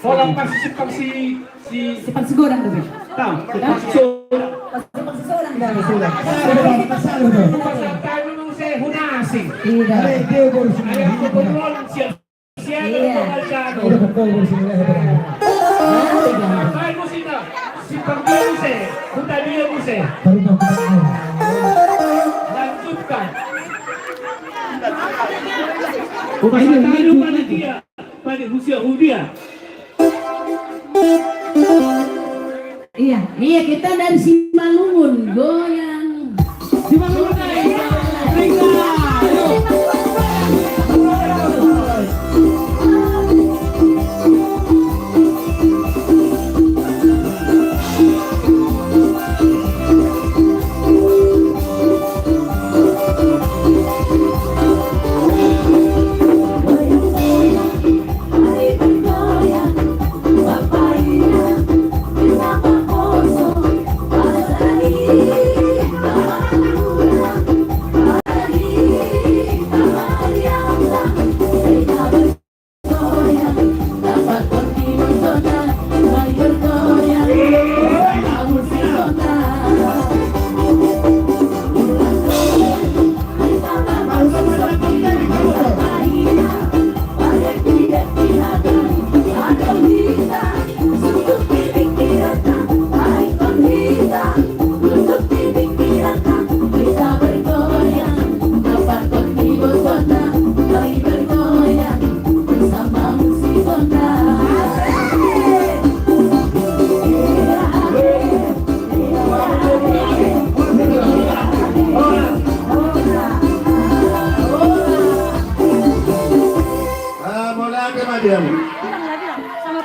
Holan pas si simpang si, si Simpang Sigodang dope. Tau, simpang si Sigodang. Simpang Sigodang dope. Sigodang. Pasahat tahi muse Hunasi. Iya. Ayo, kebetulan siap. Iya. Baik, musik dah. Simpang dia muse, Huta dia muse. Lanjutkan. Huta dia, Huta dia. Pada usia Huta. Iya, iya, kita dari Simalungun, goyang. Simalungun, ayo. Ah, mauliate ma di hamu.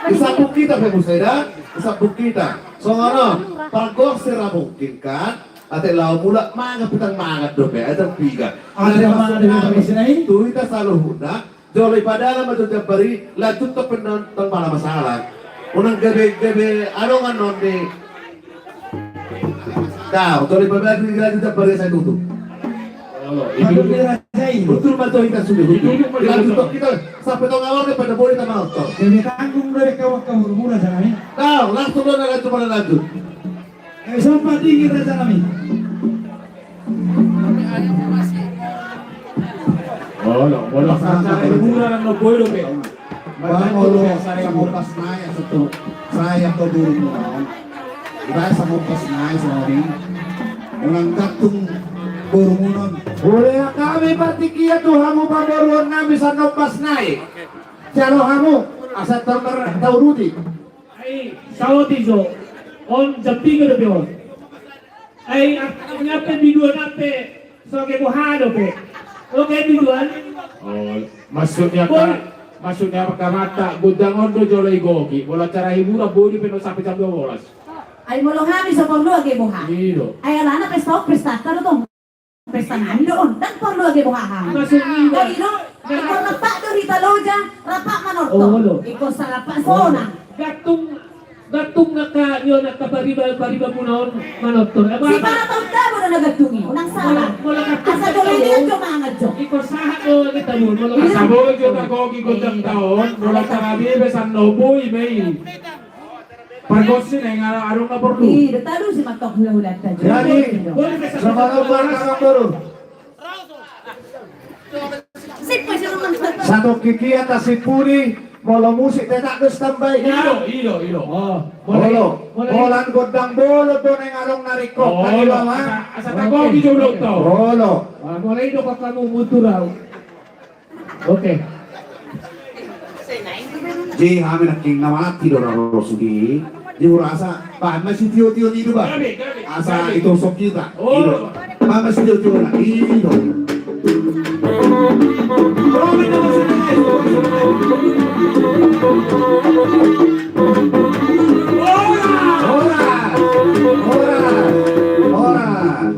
Disambut hita pe muse da, disambut hita. Songon on, pagos si ra mungkin kan, ate laho mulak mangan pe ndang mangan dope, ai ndang piga. Ate mangan dope, tu hita saluhutna. Jolo ipadalan ma jo jambar i, lanjut pe ndang, ndang pala masalah. Unang gabe, gabe adong annon di. Tau, jolo ipadalan di, lanjut jambar i sai tutup. Betul ma jo hita sude, betul. Lanjut hita, sampe tong awal pada boi ta manonton. Jadi tanggung dari kawan-kawan mura sana ni. Tau, langsung do na lanjut, pada lanjut. Eh, sompa dingin raja nami. Olo, olo, santai, mura na boi dope. Bang, olo, saya kompas nai, setu. Saya ke burung muraon. Iba saya kompas nai, sorry. Unang gantung burung muraon. Boleh kami partingkian tu hamu pamoruon nami sa kompas nai. Jalo hamu, asa termer tau ruti. Ai saotik jo, on jam piga dope on. Ai artana pe biduan pe so age boha dope. Oke biduan. Oh, maksudnya kan, maksudnya kata gondang on do jolo igohi. Molo acara hiburan boi dope na sampe jam dua belas. Ai molo hami so porlu age boha. Iya. Ai alana pesta on, pesta do tong. Pesta nami do on, ndang porlu age boha. Maksudna? Jadi do, ingkon rap do hita loja, rap manortor. Olo. Ingkon sarapan sonang. Gantung, gantung angka, angka pariban, paribanmuna on manortor. Sipara taon tabo do na gantung i, unang salah. Asa jolo i do mangan jo. Ingkon sahat do hita muna. Asa boi jo tagogi gondang taon, molo tarabi besan no boi mei. Pargonsi na ingaran adong na porlu. Ih, do talu si mantong hula-hula ta. Jadi, sama lo barang sama baru. Sip, sip, sip. Satu kiki atas si pudi, molo musik tetak dos tambai. Ido, ido, ido. Oh, molo, molo, molo gondang bolon do na ingaran na ringkot. Olo, asa tagogi jo ulok tau. Olo. Molo ido kok kamu mutur au. Oke. Jadi hami nangkin na mati do raro sude. Jadi hurasa bahen ma sitio-tio ni do ba. Asa itosok hita. Ido. Bahen ma sitio-tio na. Ido. Horas! Horas! Horas!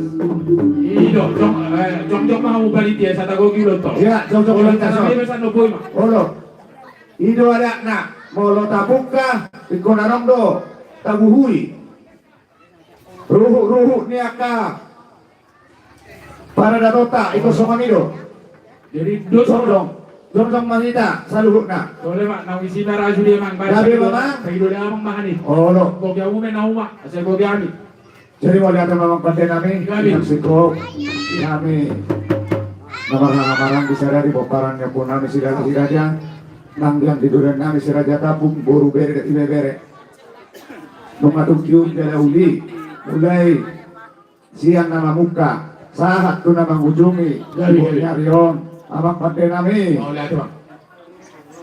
Ido, jong, eh, jongjong ma hamu panitia, asa tagogi do tau. Iya, jongjong. Olo, jongjong. Olo. Ido adatna, molo tabuka, ingkon adong do tabuhui. Ruhut-ruhut ni angka paradatonta, ingkon songon i do. Jadi dos jongjong. Jongjong ma hita saluhutna. Olo ma, naung isi ma raja i, amang. Gabe ma, amang. Paido damang ma hami. Olo. Boge hamu ma na uma, asa boge hami. Jadi mauliate ma, amang pande nami, gabe. Inang singkop, hami na marhahamaranggi sadari pomparan ni ompu nami Silalahi Raja, nang di anggi duren nami Si Raja Tapung, boru, bere dohot ibebere. Nunga tung hiunjala uli, mulai sian na mamungka sahat tu na mangujungi. Gabe, gabe. Di ari on, amang pande nami. Mauliate, amang.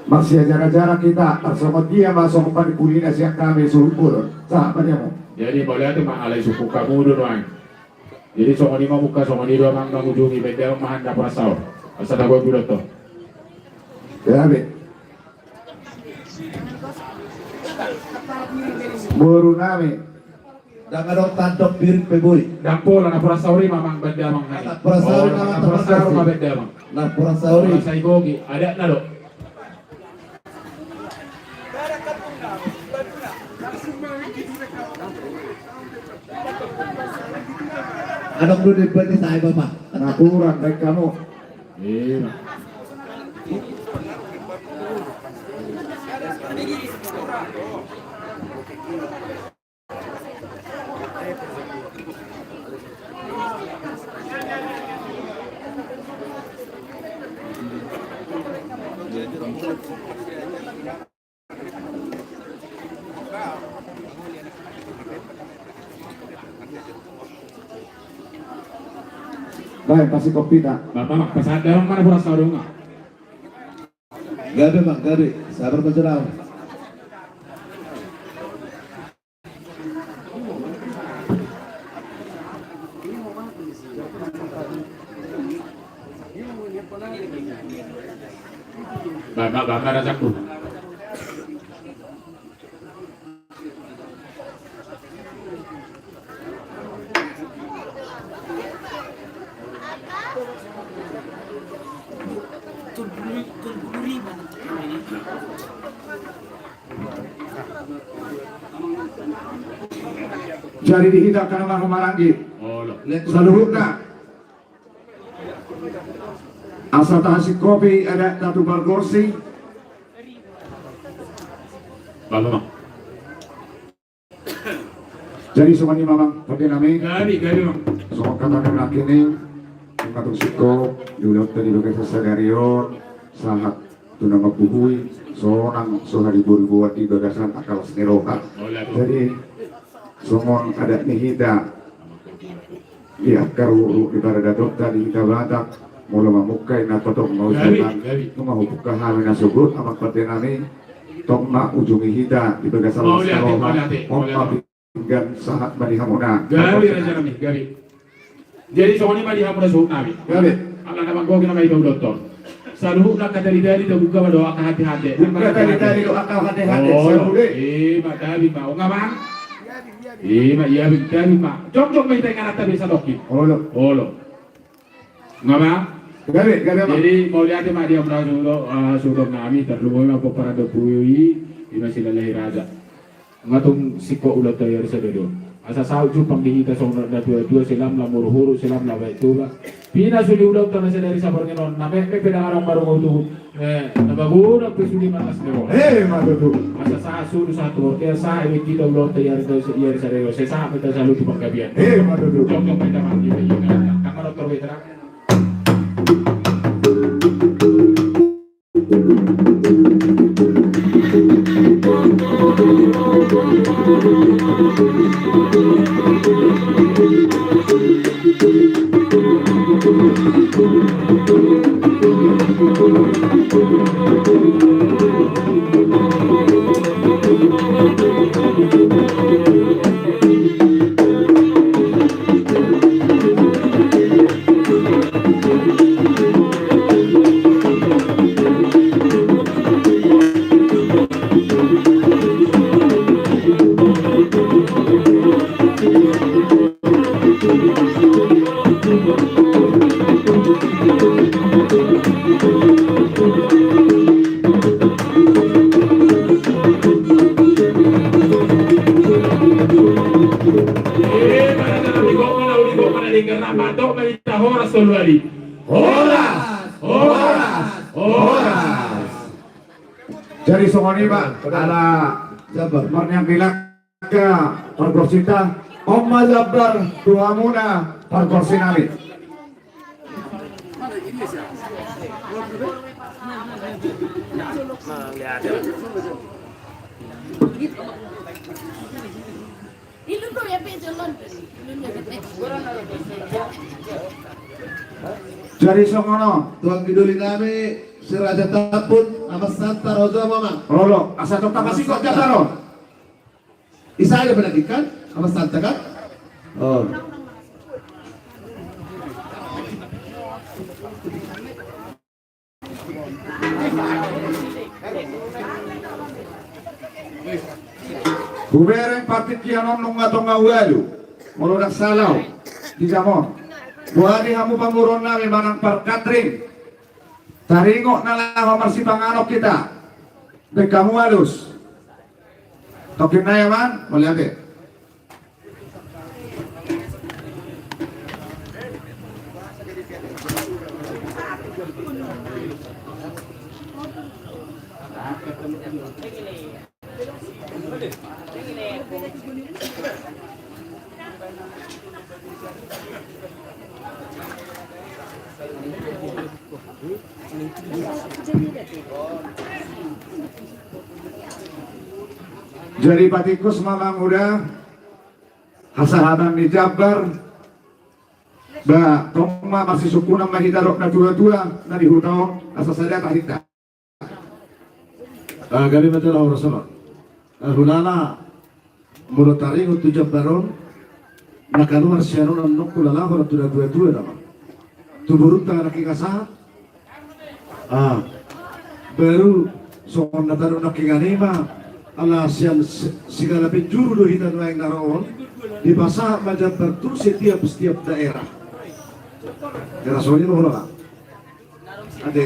Marsiajarajaran hita, tarsongon dia ma songon panipulina sian hami suhut bolon. Sahat ma di hamu. Jadi mauliate ma, alai sungkun hamu do nuaeng. Jadi songon i ma mungka, songon i do amang mangujungi, baen damang ma hami napuran saor. Asa tabo bulat to. Gabe. Boru nami. Ndang adong tandok biring pe boi. Ndang pola, napuran saor i ma, amang, baen damang hami. Napuran saor i ma, amang, napuran saor i ma, baen damang. Napuran saor i. Sai gogi, adatna do. Adong do di bani sai, Bapak. Napuran, baik kamu. Iya. Baik, pasti kopi tak? Bapak, Mak, pesan dorong mana pura sarunga? Gabe, Mak, gabe. Sabar ma jo. Bangga, bangga rajaku. Jadi di hita angka na marhahamaranggi saluhutna, asa tahasikopi adat na tu pargonsi. Jadi songon i ma, amang pande nami. Gabe, gabe, Mang. Songon hata ni nangkin i, ima tung singkop di ulaonta di bagasan sadari on, sahat tu na mambuhubui, sonang so haribu-ribuan di bagasan angka las ni roha. Jadi songon adat ni hita, di angka ruhut-ruhut ni paradatonta di hita Batak, molo mamungka i na tong ma usulan, nunga hupungka hami na sogot, amang pande nami, tong ma ujungi hita di bagasan las ni roha. Mauliate, mauliate. Pinggan, sahat ma di hamuna. Gabe, raja nami, gabe. Jadi songon i ma di hamuna suhut nami. Gabe. Ala na manggohi nama i ulaonta on. Saluhutna angka tali-tali tabuka ma dohot angka hande-hande. Buka tali-tali dohot angka hande-hande. Ima gabe, ima. Ima, ima gabe, ima. Jongjong ma hita inganan ta be sadongkin. Olo. Olo. Nga ma? Gabe, gabe, Amang. Jadi mauliate ma di hamuna suhut, eh, suhut nami, tarlumobi ma pomparan ni ompu i, ima Silalahi Raja. Nga tung singkop ulaonta di ari sadari on. Asa saut jumpang di hita songon na tua-tua, silamlam huru-huru, silamlam Baen Toba. Pinasuli ulaonta na sadari saborngin on, na metmet pe ndang adong marungutungut. Eh, na magodang pe sude marlas ni roha. Eh, ima tutu. Asa sahat solu sahat tu bontean, sahat ma di hita ulaonta di ari, di ari sadari on, sai sahat ma hita saluhut tu panggabean. Eh, ima tutu. Jongjong ma hita marhite-hite, angka na tor hita. Horas, horas, horas, horas. Jadi songon i ma ala marniang ni langka pargonsinta, on ma jambar tu hamuna pargonsi nami. Jadi songon on. Tu anggi doli nami, si Raja Tambun, Amang Santa, ro jo ma. Olo, asa tong tapasingkop jataro. Isa aja pernah ikan, Amang Santa kan? Oh. Hubereng partingkian on nunga tonga ualu, molo ndang sala au di jamon. Boha di hamu pamoruon nami manang parkatring. Taringot na laho marsipanganon hita. Baen hamu alus. Tongkin nai, Amang, mauliate. Jadi patingkus ma, Amang, uda hasahatan ni jambar. Ba tong ma marsisungkunan ma hita dohot natuatua na di huta on, asa sada tahinta. Ah, gabe ma tu laho ro sama. Ah, hulala molo taringot tu jambar on, na kaluar sian on, annon hulala ho tu natuatua nama. Tu borunta nangkin sahat. Ah, baru songon na tadok nangkin i ma, ala sian se-, segala penjuru do hita nuaeng na ro on, dipasahat ma jambar tu setiap, setiap daerah. Daerah songon i ma, hola. Ate.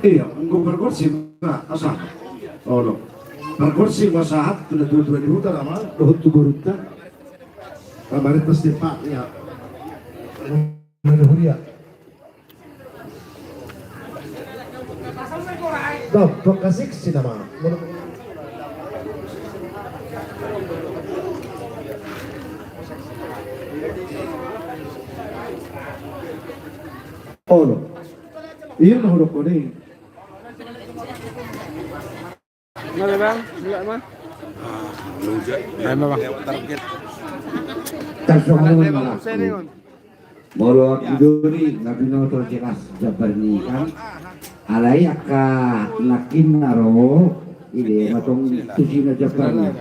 Iya, anggo pargonsi ma, asa. Olo. Pargonsi ma sahat tu natuatua ni huta nama, dohot tu borunta. Pamarenta setempat, ya. Mana huria? Dok, dok kasih si nama. Olo. Iya, na hudok koni. Mana, Bang? Enggak, Bang? Ayo, Bang. Target. Tasongon. Molo anggi doli na binoto jelas jambar ni i kan. Alai angka nangkin na ro, ide ma tong tusi na jambar ni.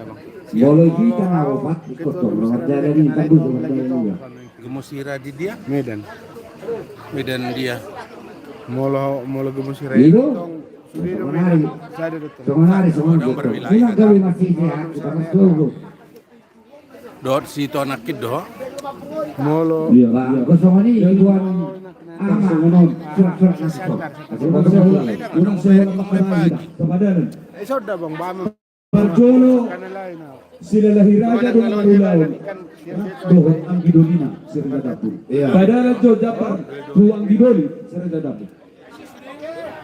Molo hita na opat, ikut tong mardalan i, bagus mardalan i. Gemusira di dia? Medan. Medan dia. Molo, molo Gemusira i tong. Songon ari, songon ari, songon ari. Bilang gawe masih sehat, kita mas dogo. Dohot si Tonak i do. Molo. Iya, Pak. Iya, kosong ini, Iwan. Ama, songon on, surak-surak nasi kok. Unang saya makan lagi dah, kepadanan. Eh, sudah, Bang, Bang. Parjolo, silalahi raja dohot ulaon. Dohot anggi dolina, si Raja Dapur. Iya. Padahal jo jambar tu anggi doli, si Raja Dapur.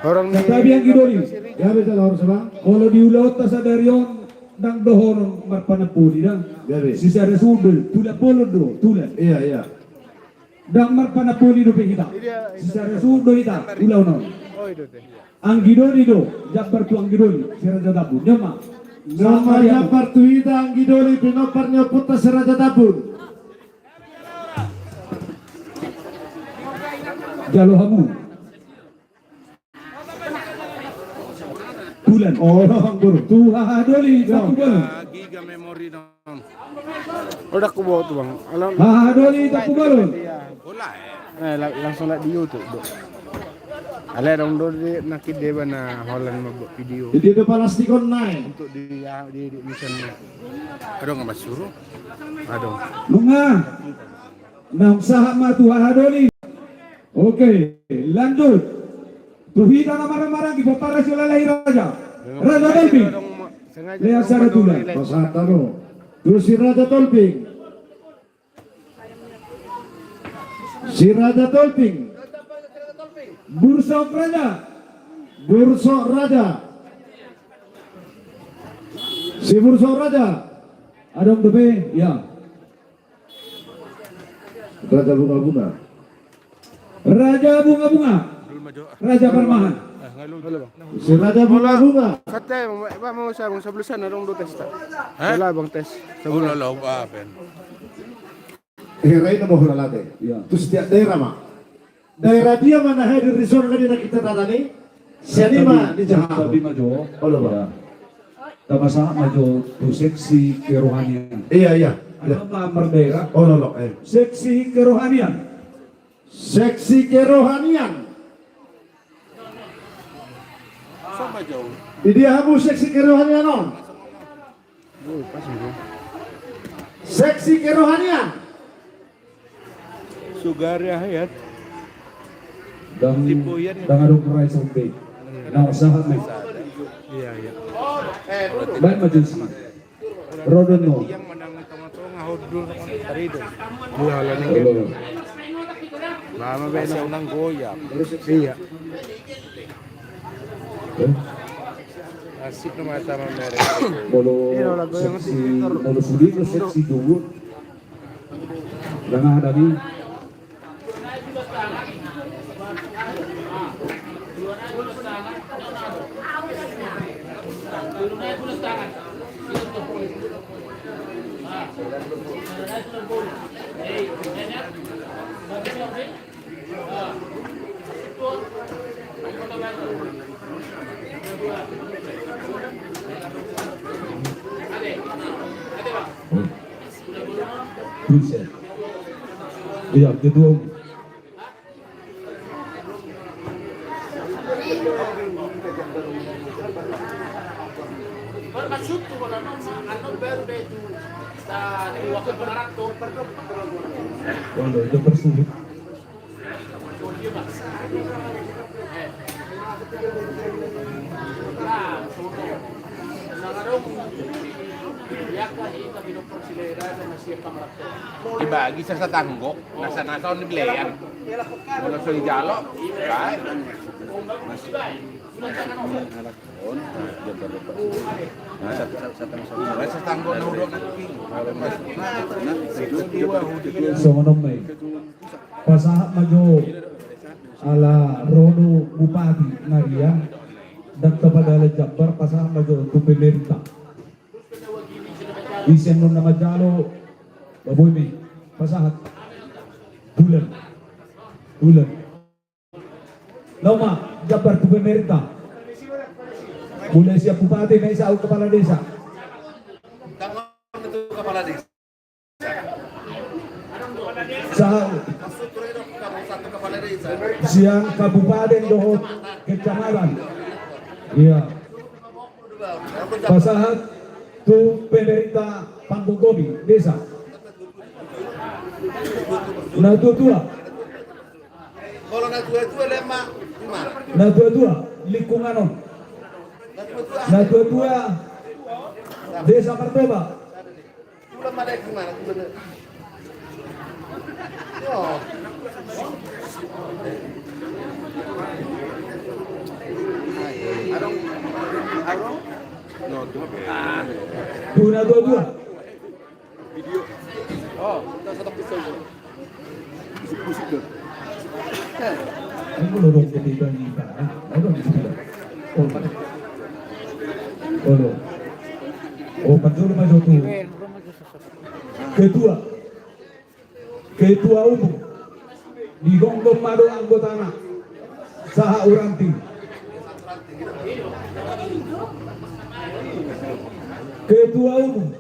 Tetapi anggi doli. Ya, betul, harus, Bang. Molo di ulaonta sadari on, ndang dohonon marpanamboli, ndang. Ya, be. Sisada sundul, tulan bolon do, tulan. Iya, iya. Ndang marpanamboli dope hita. Sisada sundul hita, ulaon on. Anggi doli do, jambar tu anggi doli, si Raja Dapur. Nyoma. Nyoma jambar tu hita, anggi doli, pinomparna ni ompunta si Raja Dapur. Jalo hamu. Bulan. Oh, Bang, Bro. Tu haha doli, Bang. Satu bulan. Giga memori dong. Udah ku bawa tuh, Bang. Haha doli, satu bulan. Eh, la-, langsung lihat di YouTube, Bro. Alai dong do di nangkin deba na holan membuat video. Di dia palastikon nai. Untuk di, ya, di, di misalnya. Aduh, nggak masuk. Aduh. Nunga. Naung sahat ma tu haha doli. Oke, lanjut. Tu hita na marhahamaranggi, pomparan sian lalahi raja. Raja Tolping. Lea sada tulang. Pasahat tano. Tu si Raja Tolping. Si Raja Tolping. Bursa Raja. Burso Raja. Si Burso Raja. Adong dope, ya. Raja Bunga-Bunga. Raja Bunga-Bunga. Raja Parmahan. Si Raja Bunga-Bunga. Santai, Bang. Bang, mau saya, Bang, sebelum sana dong, dua tes, tak? Hah? Yalah, Bang, tes. Oh, sebelum. Lo, lo, apa, Ben? Hera i nama hulala te. Iya. Tu setiap daerah ma. Daerah dia mana hadir di zona tadi na hita tata ni? Sian i ma di Jaha. Tapi ma jo. Olo, Bang. Iya. Tama sahat ma jo tu seksi kerohanian. Iya, iya. Iya. Asa ma mardaerah. Olo, olo, eh. Seksi kerohanian. Seksi kerohanian. Sama jo. Di dia hamu seksi kerohanian on. Seksi kerohanian. Sugar ya, ya. Dang, dang adong rai sampe. Nah, sahat nih. Iya, iya. Baik, majelis. Rodon no. Iya, lah, ini. Lama, Ben. Masih unang goyang. Iya. Asik nama tama merek. Molo seksi, molo sude do seksi juo. Dang adong i. Buset. Iya, ketua. Waduh, itu persulit. Dibagi sasatanggo, nasa-nasa on di belean. Molo so dijalo, baik. Songon on ma i. Pasahat ma jo ala ro do bupati na ria, dang tapaala jambar, pasahat ma jo tu pemerintah. Ise annon na manjalo, baboi ma i, pasahat. Tulan. Tulan. Laho ma jambar tu pemerintah. Mulai sian bupati, ma i saut kepala desa. Sahat sian kabupaten dohot kecamatan. Iya. Pasahat tu pemerintah panggogomi desa. Natuatua. Molo natuatua, lema. Natuatua lingkungan on. Natuatua desa Martoba. Tu natuatua. Video. Oh, kita satu pistol. Musik-musik dong. Ini kalau dong gede banget, Pak. Ada di sini. Oh, Pak. Oh, lo. Oh, Pak Jolo, Pak Jolo. Ketua. Ketua umum. Digomgom ma do anggotana. Sahat tu ranting. Ketua umum.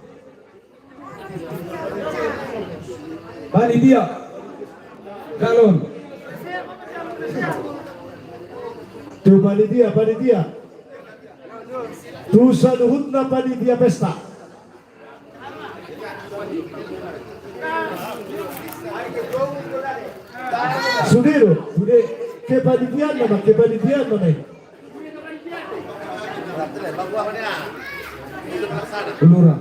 Panitia. Calon. Tu panitia, panitia. Tu saluhutna panitia pesta. Sude do, sude. Kepanitiaan nama, kepanitiaan nama. Lurah.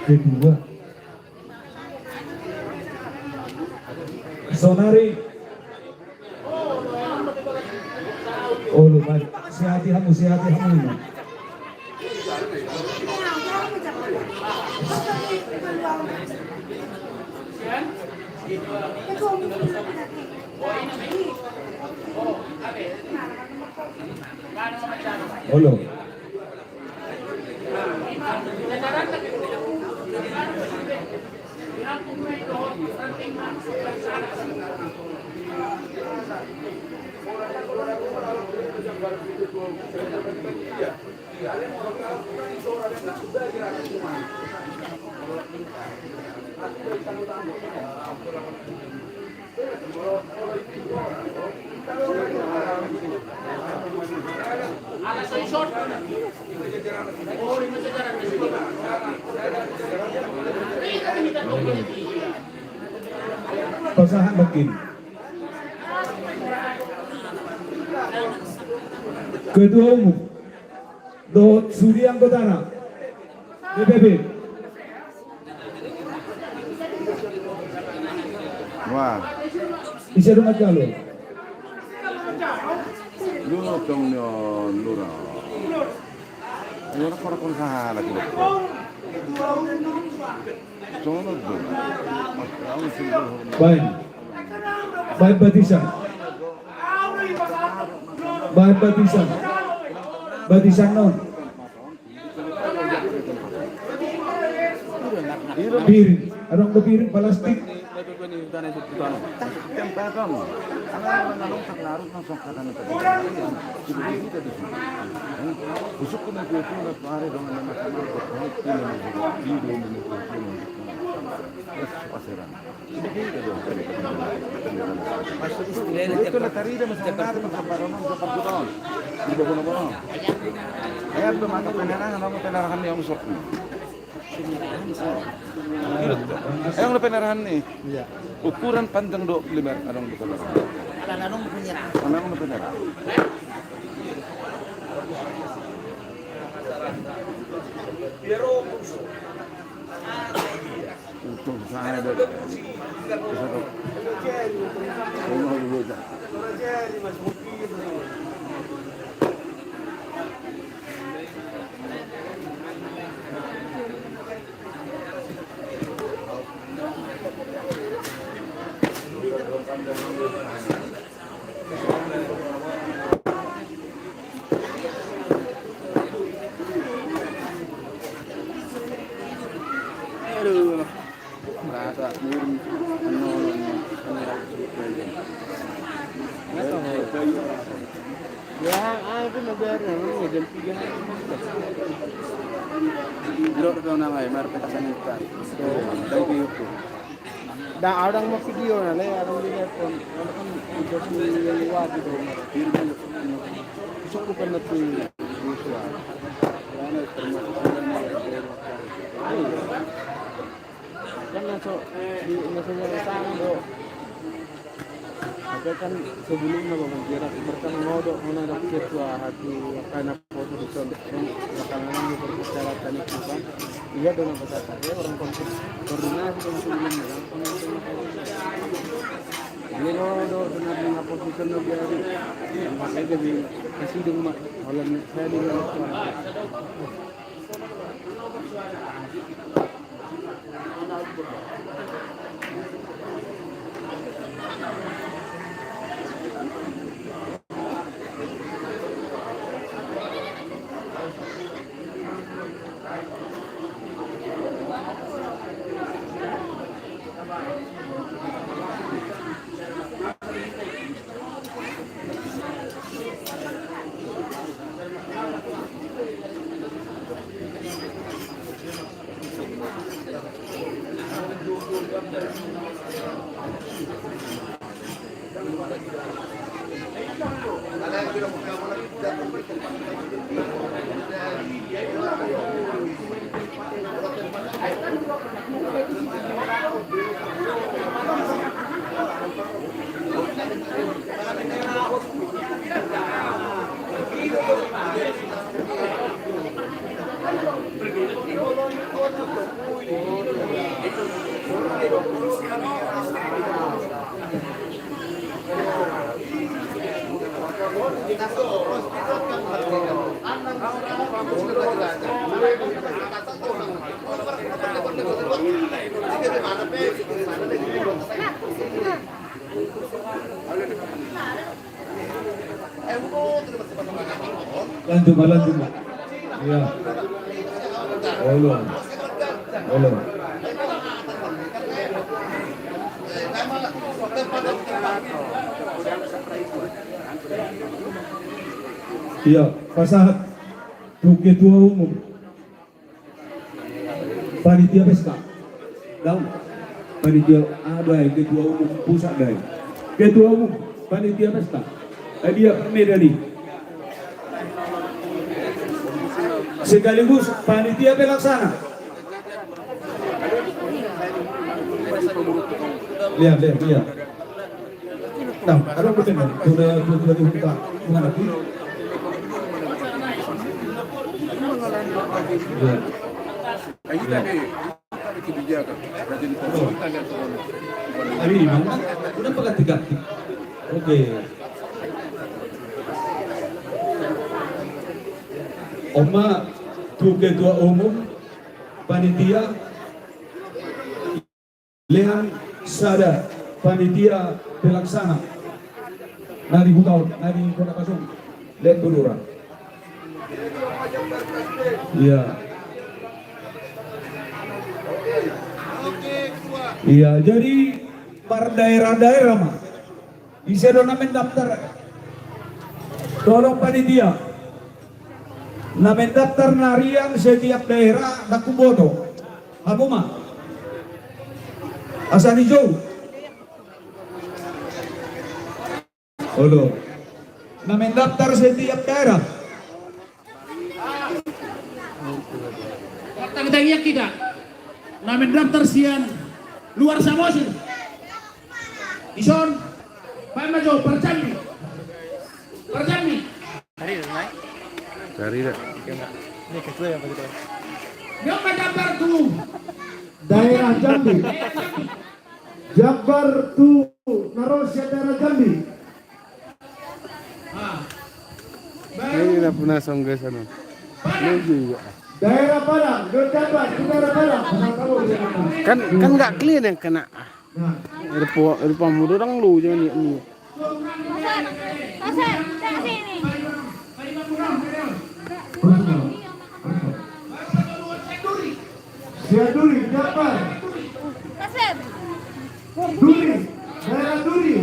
Kedua. Saonari. Olo, baik. Sehati hamu, sehati hamu. Olo. Pasahat mungkin. Ketua Umum dohot sude anggotana D P P. Wah. Ise do manjalo? Lu tong ni on, lu ra. Ayo, ora korakon sahala ki dokter. Songon on do. Baen. Baen batisan. Baen batisan. Batisan non. Piring. Adong do piring, palastik. Itu na tarida masa nari masa baronon masa pargutaon. Di bobono bono. Ayo, belum ada penerahan, belum penerahan ni ongsok. Ayo, belum penerahan ni. Iya. Ukuran panjang dua puluh lima, adong di penerahan. Adong di penerahan. Untung saya ada. Bisa kau. Rumah dulu dah. Ya, aku mau bayar, jam tiga. Bro, kau nama ya, mar petasan itu. Thank you. Da, adong ma video na le, adong di telepon. Adong kan video si Wati do. Cukup kan nanti. Kan na so, di, na so, do. Tapi kan sebelumnya Bang Jerak bertemu do, mana ada ketua hati, apa na foto di sana, belakangan ini berbicara tentang itu kan. Iya, dengan peserta, ya, orang konflik koordinasi dengan sebelumnya kan. Ini lo do, dengan, dengan posisi lo jadi, makanya jadi kasih dong, Mak. Kalau saya di mana? Lanjut, Pak, lanjut, Pak. Iya. Olo. Olo. Iya, pasahat tu ketua umum. Panitia pesta. Daong. Panitia, ah, dae, ketua umum pusat, dae. Ketua umum panitia pesta. Eh, dia permeda ni. Sekaligus panitia pelaksana. Lihat, lihat, lihat. Nah, ada yang betul, kan? Sudah, sudah dibuka. Gimana, Ki? Ya. Ya. Tadi, Bang, udah pegang tiga. Oke. Oma, tu ketua umum, panitia, Lehan sada panitia pelaksana na di Hutaon, na di Kota Kasong, Lehan Madura. Iya. Iya, jadi par daerah-daerah ma. Ise do na mendaftar? Tolong panitia. Na mendaftar na rian setiap daerah, ndang huboto. Hamu ma. Asa dijou. Olo. Na mendaftar setiap daerah. Tangiang hita. Na mendaftar sian luar Samosir. Dison, baen ma jo, par Jambi. Par Jambi. Cari dah. Ni on ma jambar tu daerah Jambi. Jambar tu na ro sian daerah Jambi. Ini na puna songga sana. Ini juga. Daerah Padang, Jogja, daerah Padang. Kan, kan nggak clear yang kena. Rupa, rupa muda orang lu jangan ni. Sian Duri, Jambar. Duri, daerah Duri.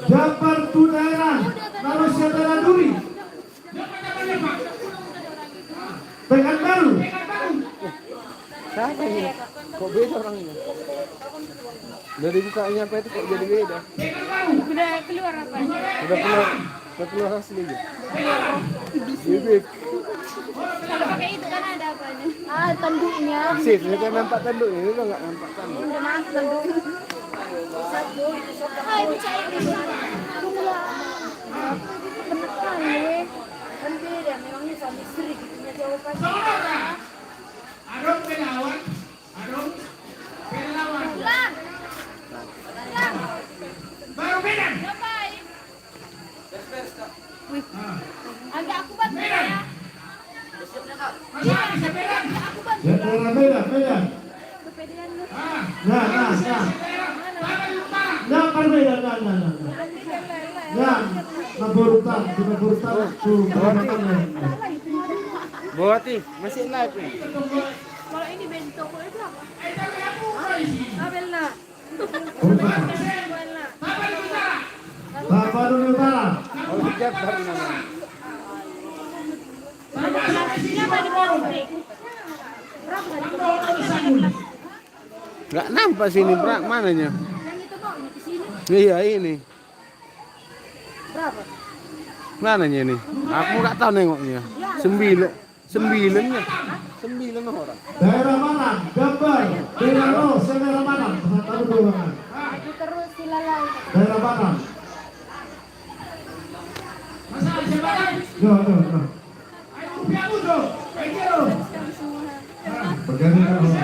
Jambar tu daerah, na ro sian daerah Duri. Pekanbaru. Siapa ini? Kok beda orangnya? Udah dibukanya apa itu kok jadi beda? Udah keluar apa? Udah keluar, udah keluar asli gitu. Bibit. Kalau pakai itu kan ada apanya? Ah, tanduknya. Sip, ini kan nampak tanduknya, ini udah nggak nampak tanduk. Udah masuk tanduk. Hai, bisa ini. Bener kali. Kan beda, memangnya suami istri gitu, punya jawaban. Adong pe lawan, adong pe lawan. Pulang. Pulang. Baru Medan. Ngapain? Wih. Ah. Agak aku bantu Medan. Ya. Medan, Medan. Agak aku bantu. Ya, Medan, Medan. Nah, nah, nah. Nah, Parmedan, nah, nah, nah, nah. Nah, Naborutan, tu Naborutan, tu Naborutan. Buati, masih live ini. Kalau ini bento, kalau itu apa? Kabel, nak. Bukan. Tapanuli Utara. Tapanuli Utara. Oh, tiga tadi namanya. Nggak nampak sini, Bra. Mananya? Iya, ini. Berapa? Mananya ini? Aku nggak tahu nengoknya. Sembilan. Sembilan ya? Sembilan orang. Daerah mana? Gambar. Daerah lo, daerah mana? Maju terus, silalah. Daerah mana? Yo, yo, yo. Ayo, rupiah muncul. Ayo, yo. Pegawai kan orang.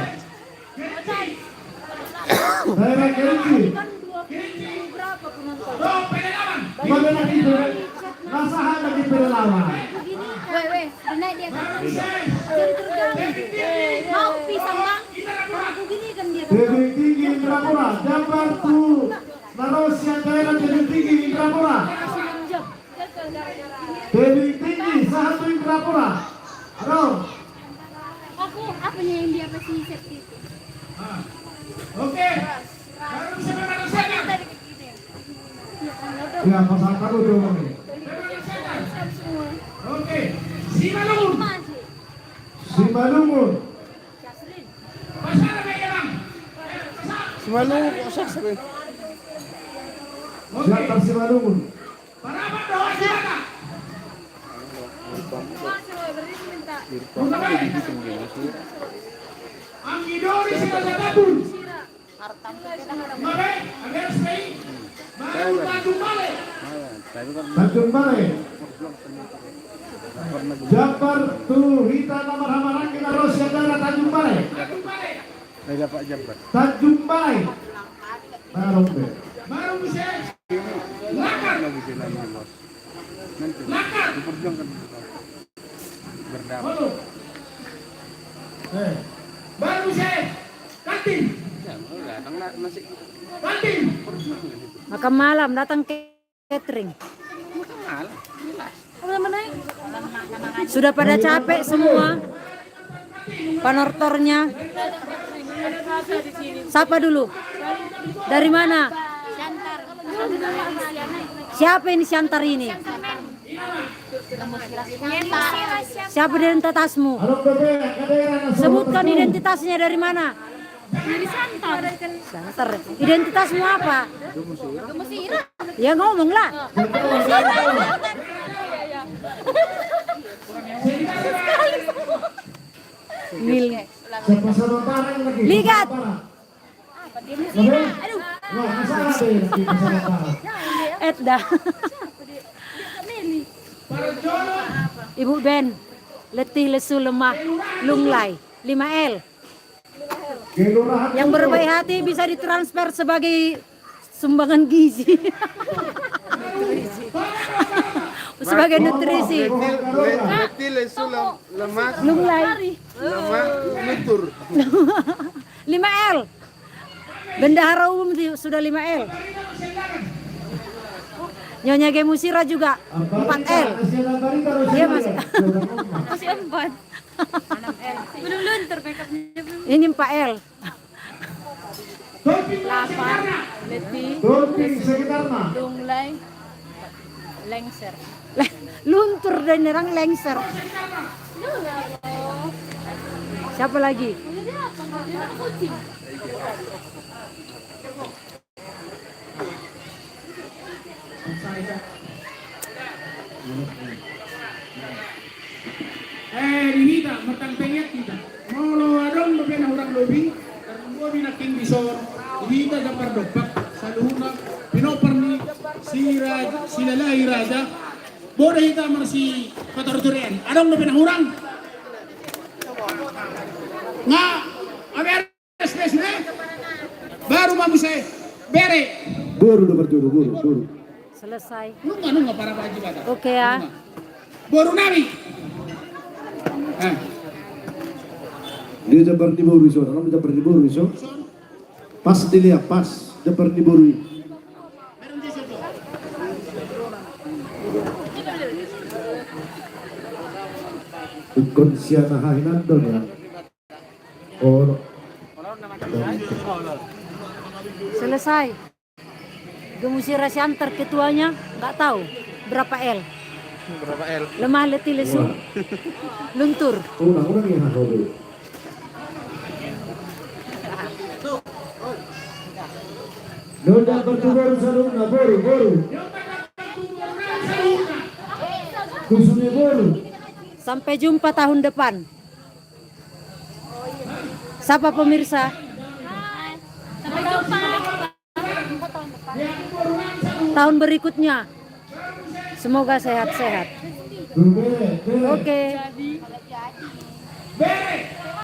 Daerah Kerinci. Bagaimana itu? Nasahat lagi pelelawan. Weh, weh, udah naik dia kan. Jadi terganggu. Mau pisang, Bang? Aku gini kan dia. Tebing Tinggi Indrapura, Jabar tu. Narosian daerah Tebing Tinggi Indrapura. Tebing Tinggi, sahat tu Indrapura. Aduh. Aku, apanya yang dia pasti set itu? Ah. Oke. Baru bisa berada sana. Ya, pasal kamu dong. Oke. Simalungun. Simalungun. Pasal apa ya, Bang? Simalungun, kok Syasrin? Oke. Siapa Simalungun? Tanjung Balai. Jabar tu hita na marhahamaranggi na ro sian daerah Tanjung Balai. Tanjung Balai. Baru be. Baru bisa. Lakar. Lakar. Diperjuangkan. Berdamai. Eh. Baru bisa. Kantin. Ya, mau datang, masih. Kantin. Makan malam datang ke Catering. Sudah pada capek semua panortornya. Sapa dulu? Dari mana? Siapa ini Siantar ini? Siapa identitasmu? Sebutkan identitasnya, dari mana? Dari Siantar. Siantar. Identitasmu apa? Ya, ngomonglah. Mil. Ligat. Aduh. Et dah. Ibu Ben, letih lesu lemah lunglai, lima L. Yang berbaik hati bisa ditransfer sebagai sumbangan gizi. Sebagai nutrisi. Letih, letih lesu lem-, lemah. Lunglai. Lemah, luntur. Lima L. Bendahara umum di-, sudah lima L. Nyonya Gemusira juga empat L. Dia masih, masih empat. Belum luntur, makeupnya belum. Ini empat L. Lapar, letih, lunglai, lengser. Luntur dan nyerang lengser. Siapa lagi? Eh, di hita, martangtenget hita. Molo adong dope na hurang lobi, tarlumobi nangkin dison, di hita Jambar Dompak, saluhutna, pinompar ni si Raj-, Silalahi Raja, boi do hita marsipatortorean. Adong dope na hurang? Nga, aber. Baru ma muse bere. Boru do parjolo, boru, boru. Selesai. Nunga, nunga, para Pak Haji Bata. Oke ya. Nunga. Boru nami. Eh. Dia jambar ni boru iso, dalam jambar ni boru iso. Pas dilihat, pas jambar ni boru i. Ingkon sian aha hinan do ya. Selesai. Gemusira Siantar ketuanya, nggak tahu berapa L. Berapa L? Lemah, letih lesu. Wah. Luntur. Ulang, ulang ya, Hah, Robi. Nona bertuburan saluhutna, boru, boru. Khususnya boru. Sampai jumpa tahun depan. Sapa pemirsa? Tahun berikutnya. Semoga sehat-sehat. Oke. Bere.